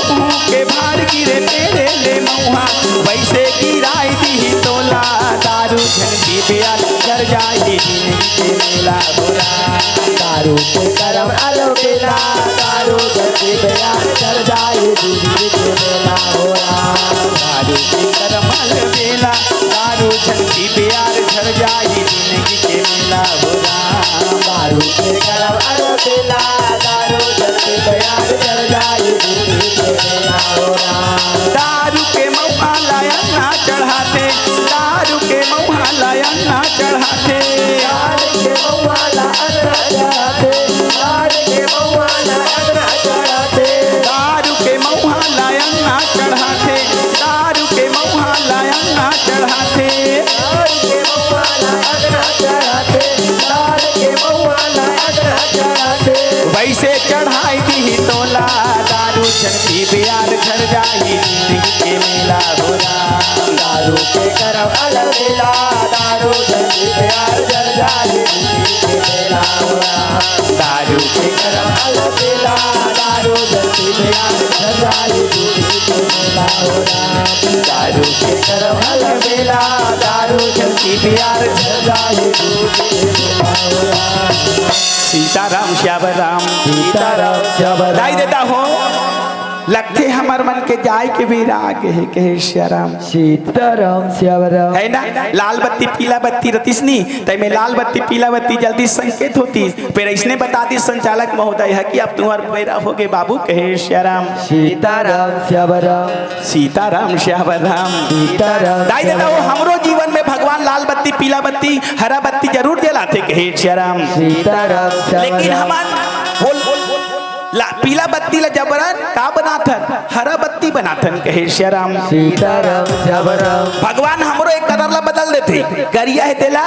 मुँह के भार गिरे पेड़े ले मउहा। वैसे गिराई दिही तोला, दारू झन पीबे यार, झर जाही जिंदगी के मेला हो राम। दारू के करम अलबेला, दारू झन पीबे यार, झर जाही जिंदगी के मेला हो राम। दारू के करम अलबेला, दारू झन पीबे यार, झर जाही जिंदगी के मेला हो राम। दारू के करम अलबेला, दारू झन पीबे यार, झर जाही जिंदगी के मेला हो राम। दारू के मउहा ला अंगना चढ़ाथे, दारू के मउहा ला अंगना चढ़ाथे। दारू के मउहा ला अंगना चढ़ाथे, दारू के मउहा ला अंगना चढ़ाथे। दारू के मउहा ला अंगना चढ़ाथे, दारू के मउहा ला अंगना चढ़ाथे। दारू के मउहा ला अंगना चढ़ाथे, दारू के मउहा ला अंगना चढ़ाथे। वैसे चढ़ाई दिही तोला, दारू झन पीबे यार, झर जाही जिंदगी के मेला हो राम। दारू के करम अलबेला, दारू झन पीबे यार, झर जाही जिंदगी के मेला हो राम। दारू के करम अलबेला, दारू झन पीबे यार, झर जाही जिंदगी के मेला हो राम। दारू के करम अलबेला, दारू झन पीबे यार, झर जाही जिंदगी के मेला हो राम। सीताराम श्याम राम। सीताराम श्याम राम। दाई देता हो, लगथे हमर मन के जाय के बेरा आ गे हे, कहे श्याम राम। सीताराम श्याम राम। है ना, लाल बत्ती पीला बत्ती रतिस नी, तइमे लाल बत्ती पीला बत्ती जल्दी संकेत होतिस, फेर अइसने बता दिस संचालक महोदय ह कि अब तुंहर बेरा होगे बाबू, कहे श्याम राम। सीताराम श्याम राम। सीताराम श्याम राम। सीताराम दाई श्याम ददा, वो राम। हमरो जीवन में भगवान लाल बत्ती पीला बत्ती हरा बत्ती जरूर जलाथे, कहे श्याम राम। सीताराम श्याम लेकिन राम। हमन बोल, बोल, बोल, बोल। ला, पीला बत्ती ला जबरन का बनाथन? हरा बत्ती बनाथन, कहे सियाराम। सीताराम श्यामराम। भगवान हमरो एक कदर ला बदल देथे, करिया हे तेला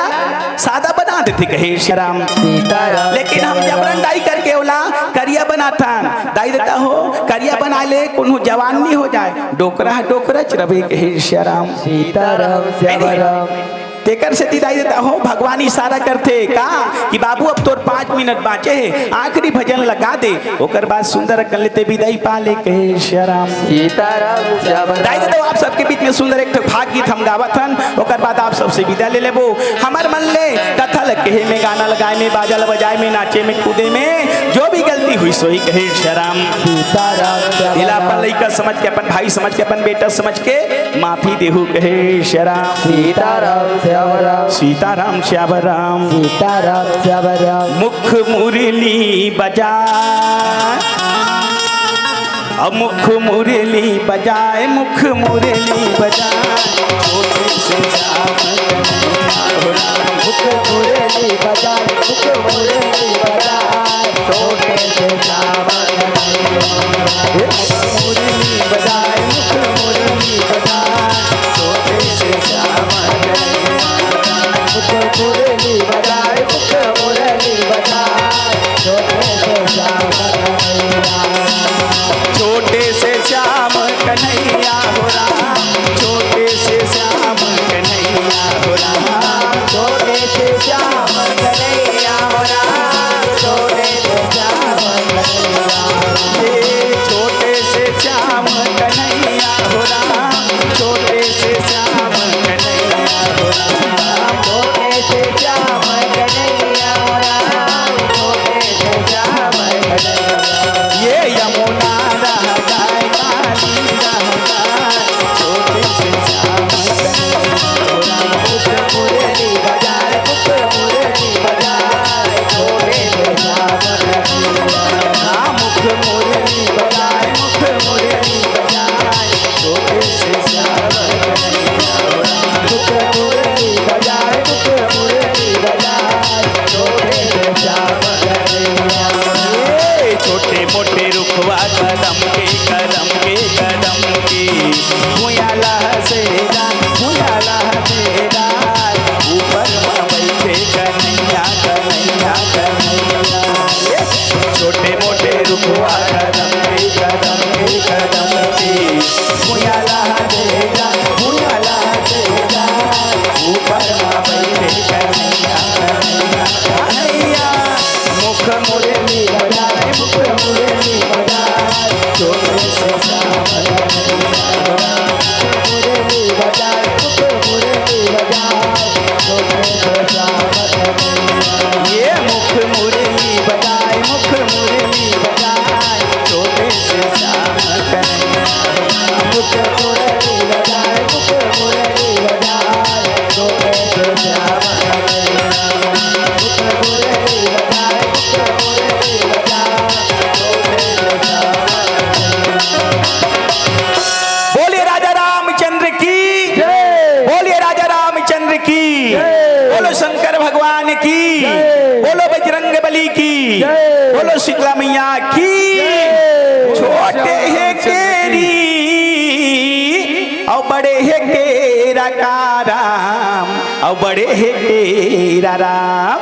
सादा बना देथे, कहे सियाराम। सीताराम। लेकिन हम जबरन डाई करके ओला करिया बनाथन। दाई ददा हो, करिया बनाए ले कोनो जवान नहीं हो जाए, डोकरा ह डोकरा च रबे, कहे सियाराम। सीताराम श्यामराम। तेकर सेती दाई ददा हो, भगवान इशारा करथे का कि बाबू, अब तोर पाँच मिनट बाँचे हे, आखिरी भजन लगा दे, ओकर बाद सुंदर अकन ले ते बिदाई पा ले, कहे सियाराम। सीताराम श्यामराम। दाई ददा, आप सबके बीच में सुंदर एक ठो फाग गीत हम गावत हन, ओकर बाद आप सबसे विदा ले लेबो। हमर मन ले कथा ल कहे में, गाना ल गाए में, बाजा ल बजाए में, नाचे में, कूदे में जो भी गलती होइस होही, कहे सियाराम। सीताराम श्यामराम। एला अपन लइका समझ के, अपन भाई समझ के, अपन बेटा समझ के माफी देहू, कहे सियाराम। सीताराम श्यामराम। सीताराम श्यामराम। सीताराम श्यामराम। मुख मुरली बजा, अब मुख मुरली बजाए, मुख मुरली बजाए, छोटे से श्याम कन्हैया हो राम। मुख मुरली बजाए, मुख मुरली बजाए, छोटे से श्याम कन्हैया। मुख मुरली बजाए, मुख मुरली बजाए, छोटे से श्याम कन्हैया। मुख मुरली बजाए, मुख मुरली बजाए, छोटे से श्याम कन्हैया। छोटे से श्याम कन्हैया हो राम, छोटे से श्याम कन्हैया हो राम, छोटे से श्याम कन्हैया हो राम, छोटे से श्याम कन्हैया हो राम। ये छोटे से श्याम कन्हैया हो राम, छोटे से श्याम कन्हैया हो राम, छोटे से श्याम कन्हैया हो राम, छोटे से श्याम कन्हैया। ये यमुना रहता है, काली रहता है, छोटे से श्याम कन्हैया हो राम। मुख मुरली बजाए, मुख मुरली बजाए, छोटे से श्याम कन्हैया। हाँ, मुख मुरली बजाए, मुख मुरली बजाए, छोटे से श्याम कन्हैया। मुख मुरली बजाए, मुख मुरली बजाए, छोटे से श्याम कन्हैया। ये छोटे मोटे रुखवा कदम के, कदम के, कदम के, भुइयां लहसेरा, भुइयां लहसेरा, ऊपर मा बइठे कन्हैया, कन्हैया, कन्हैया। ये छोटे मोटे रुखवा कदम के, कदम के, कदम के, भुइयां लहसेरा, भुइयां लहसेरा, ऊपर मा बइठे कन्हैया, कन्हैया, कन्हैया। मुख मुरली बजाए, मुख मुरली बजाए, छोटे से श्याम कन्हैया। मुख मुरली बजाए, मुख मुरली बजाए, छोटे से श्याम कन्हैया। ये मुख मुरली बजाए, मुख मुरली बजाए, छोटे से श्याम कन्हैया। मुख मुरली बजाए, मुख मुरली बजाए, छोटे से श्याम कन्हैया। मुख मुरली बजाए, मुख मुरली बजाए, छोटे से श्याम कन्हैया। बोलिए राजा रामचंद्र की। जय। बोलिए राजा रामचंद्र की। जय। बोलो शंकर भगवान की। जय। बोलो बजरंग बली की। जय। बोलो शीतला मैया की। जय। छोटे हे केरी अउ बड़े हे केरा का राम, अउ बड़े हे केरा राम,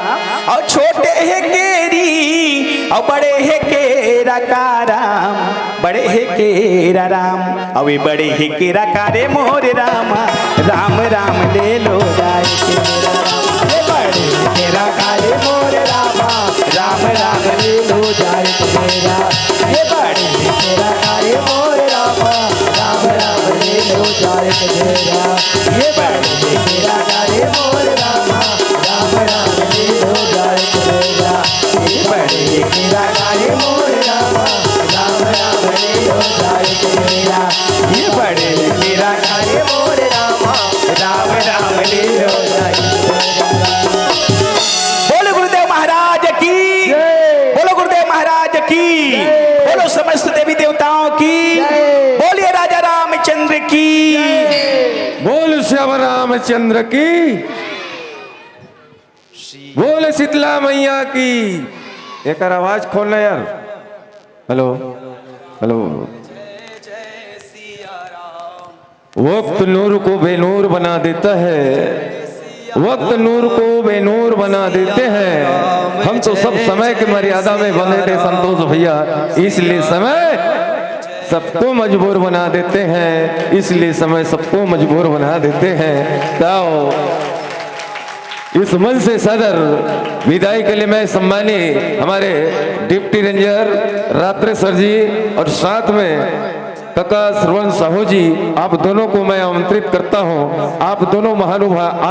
अउ छोटे हे केरी अउ बड़े हे केरा का राम, बड़े हे केरा राम। अउ ये बड़े हे केरा का रे मोरे रामा, राम राम ले लो जाए केरा। ये बड़े हे केरा का रे मोरे रामा, राम राम ले लो जाए केरा। ये बड़े हे केरा का रे मोरे रामा, राम राम ले लो जाए केरा। ये बड़े हे केरा का रे मोरे रामा, राम राम ले लो जाए केरा। ये बड़े हे केरा का रे मोरे रामा, राम राम ले लो जाए केरा। ये बड़े हे केरा का रे मोरे रामा, राम राम ले लो जाए केरा। बोलो गुरुदेव महाराज की। जय। बोलो गुरुदेव महाराज की। जय। बोलो समस्त देवी देवताओं की। जय। बोलिए राजा रामचंद्र की। जय। बोल श्याम रामचंद्र की। बोल शीतला मैया की। एकर आवाज खोल ना यार। Hello, hello. वक्त नूर को बेनूर बना देता है, वक्त नूर को बेनूर बना देते हैं। हम तो सब समय की मर्यादा में बंधे थे संतोष भैया, इसलिए समय सबको मजबूर बना देते हैं, इसलिए समय सबको मजबूर बना देते हैं। ताओ इस मंच से सादर विदाई के लिए मैं सम्मानी हमारे डिप्टी रेंजर रात्रे सर जी और साथ में कका श्रवण साहू जी, आप दोनों को मैं आमंत्रित करता हूं। आप दोनों महानुभाव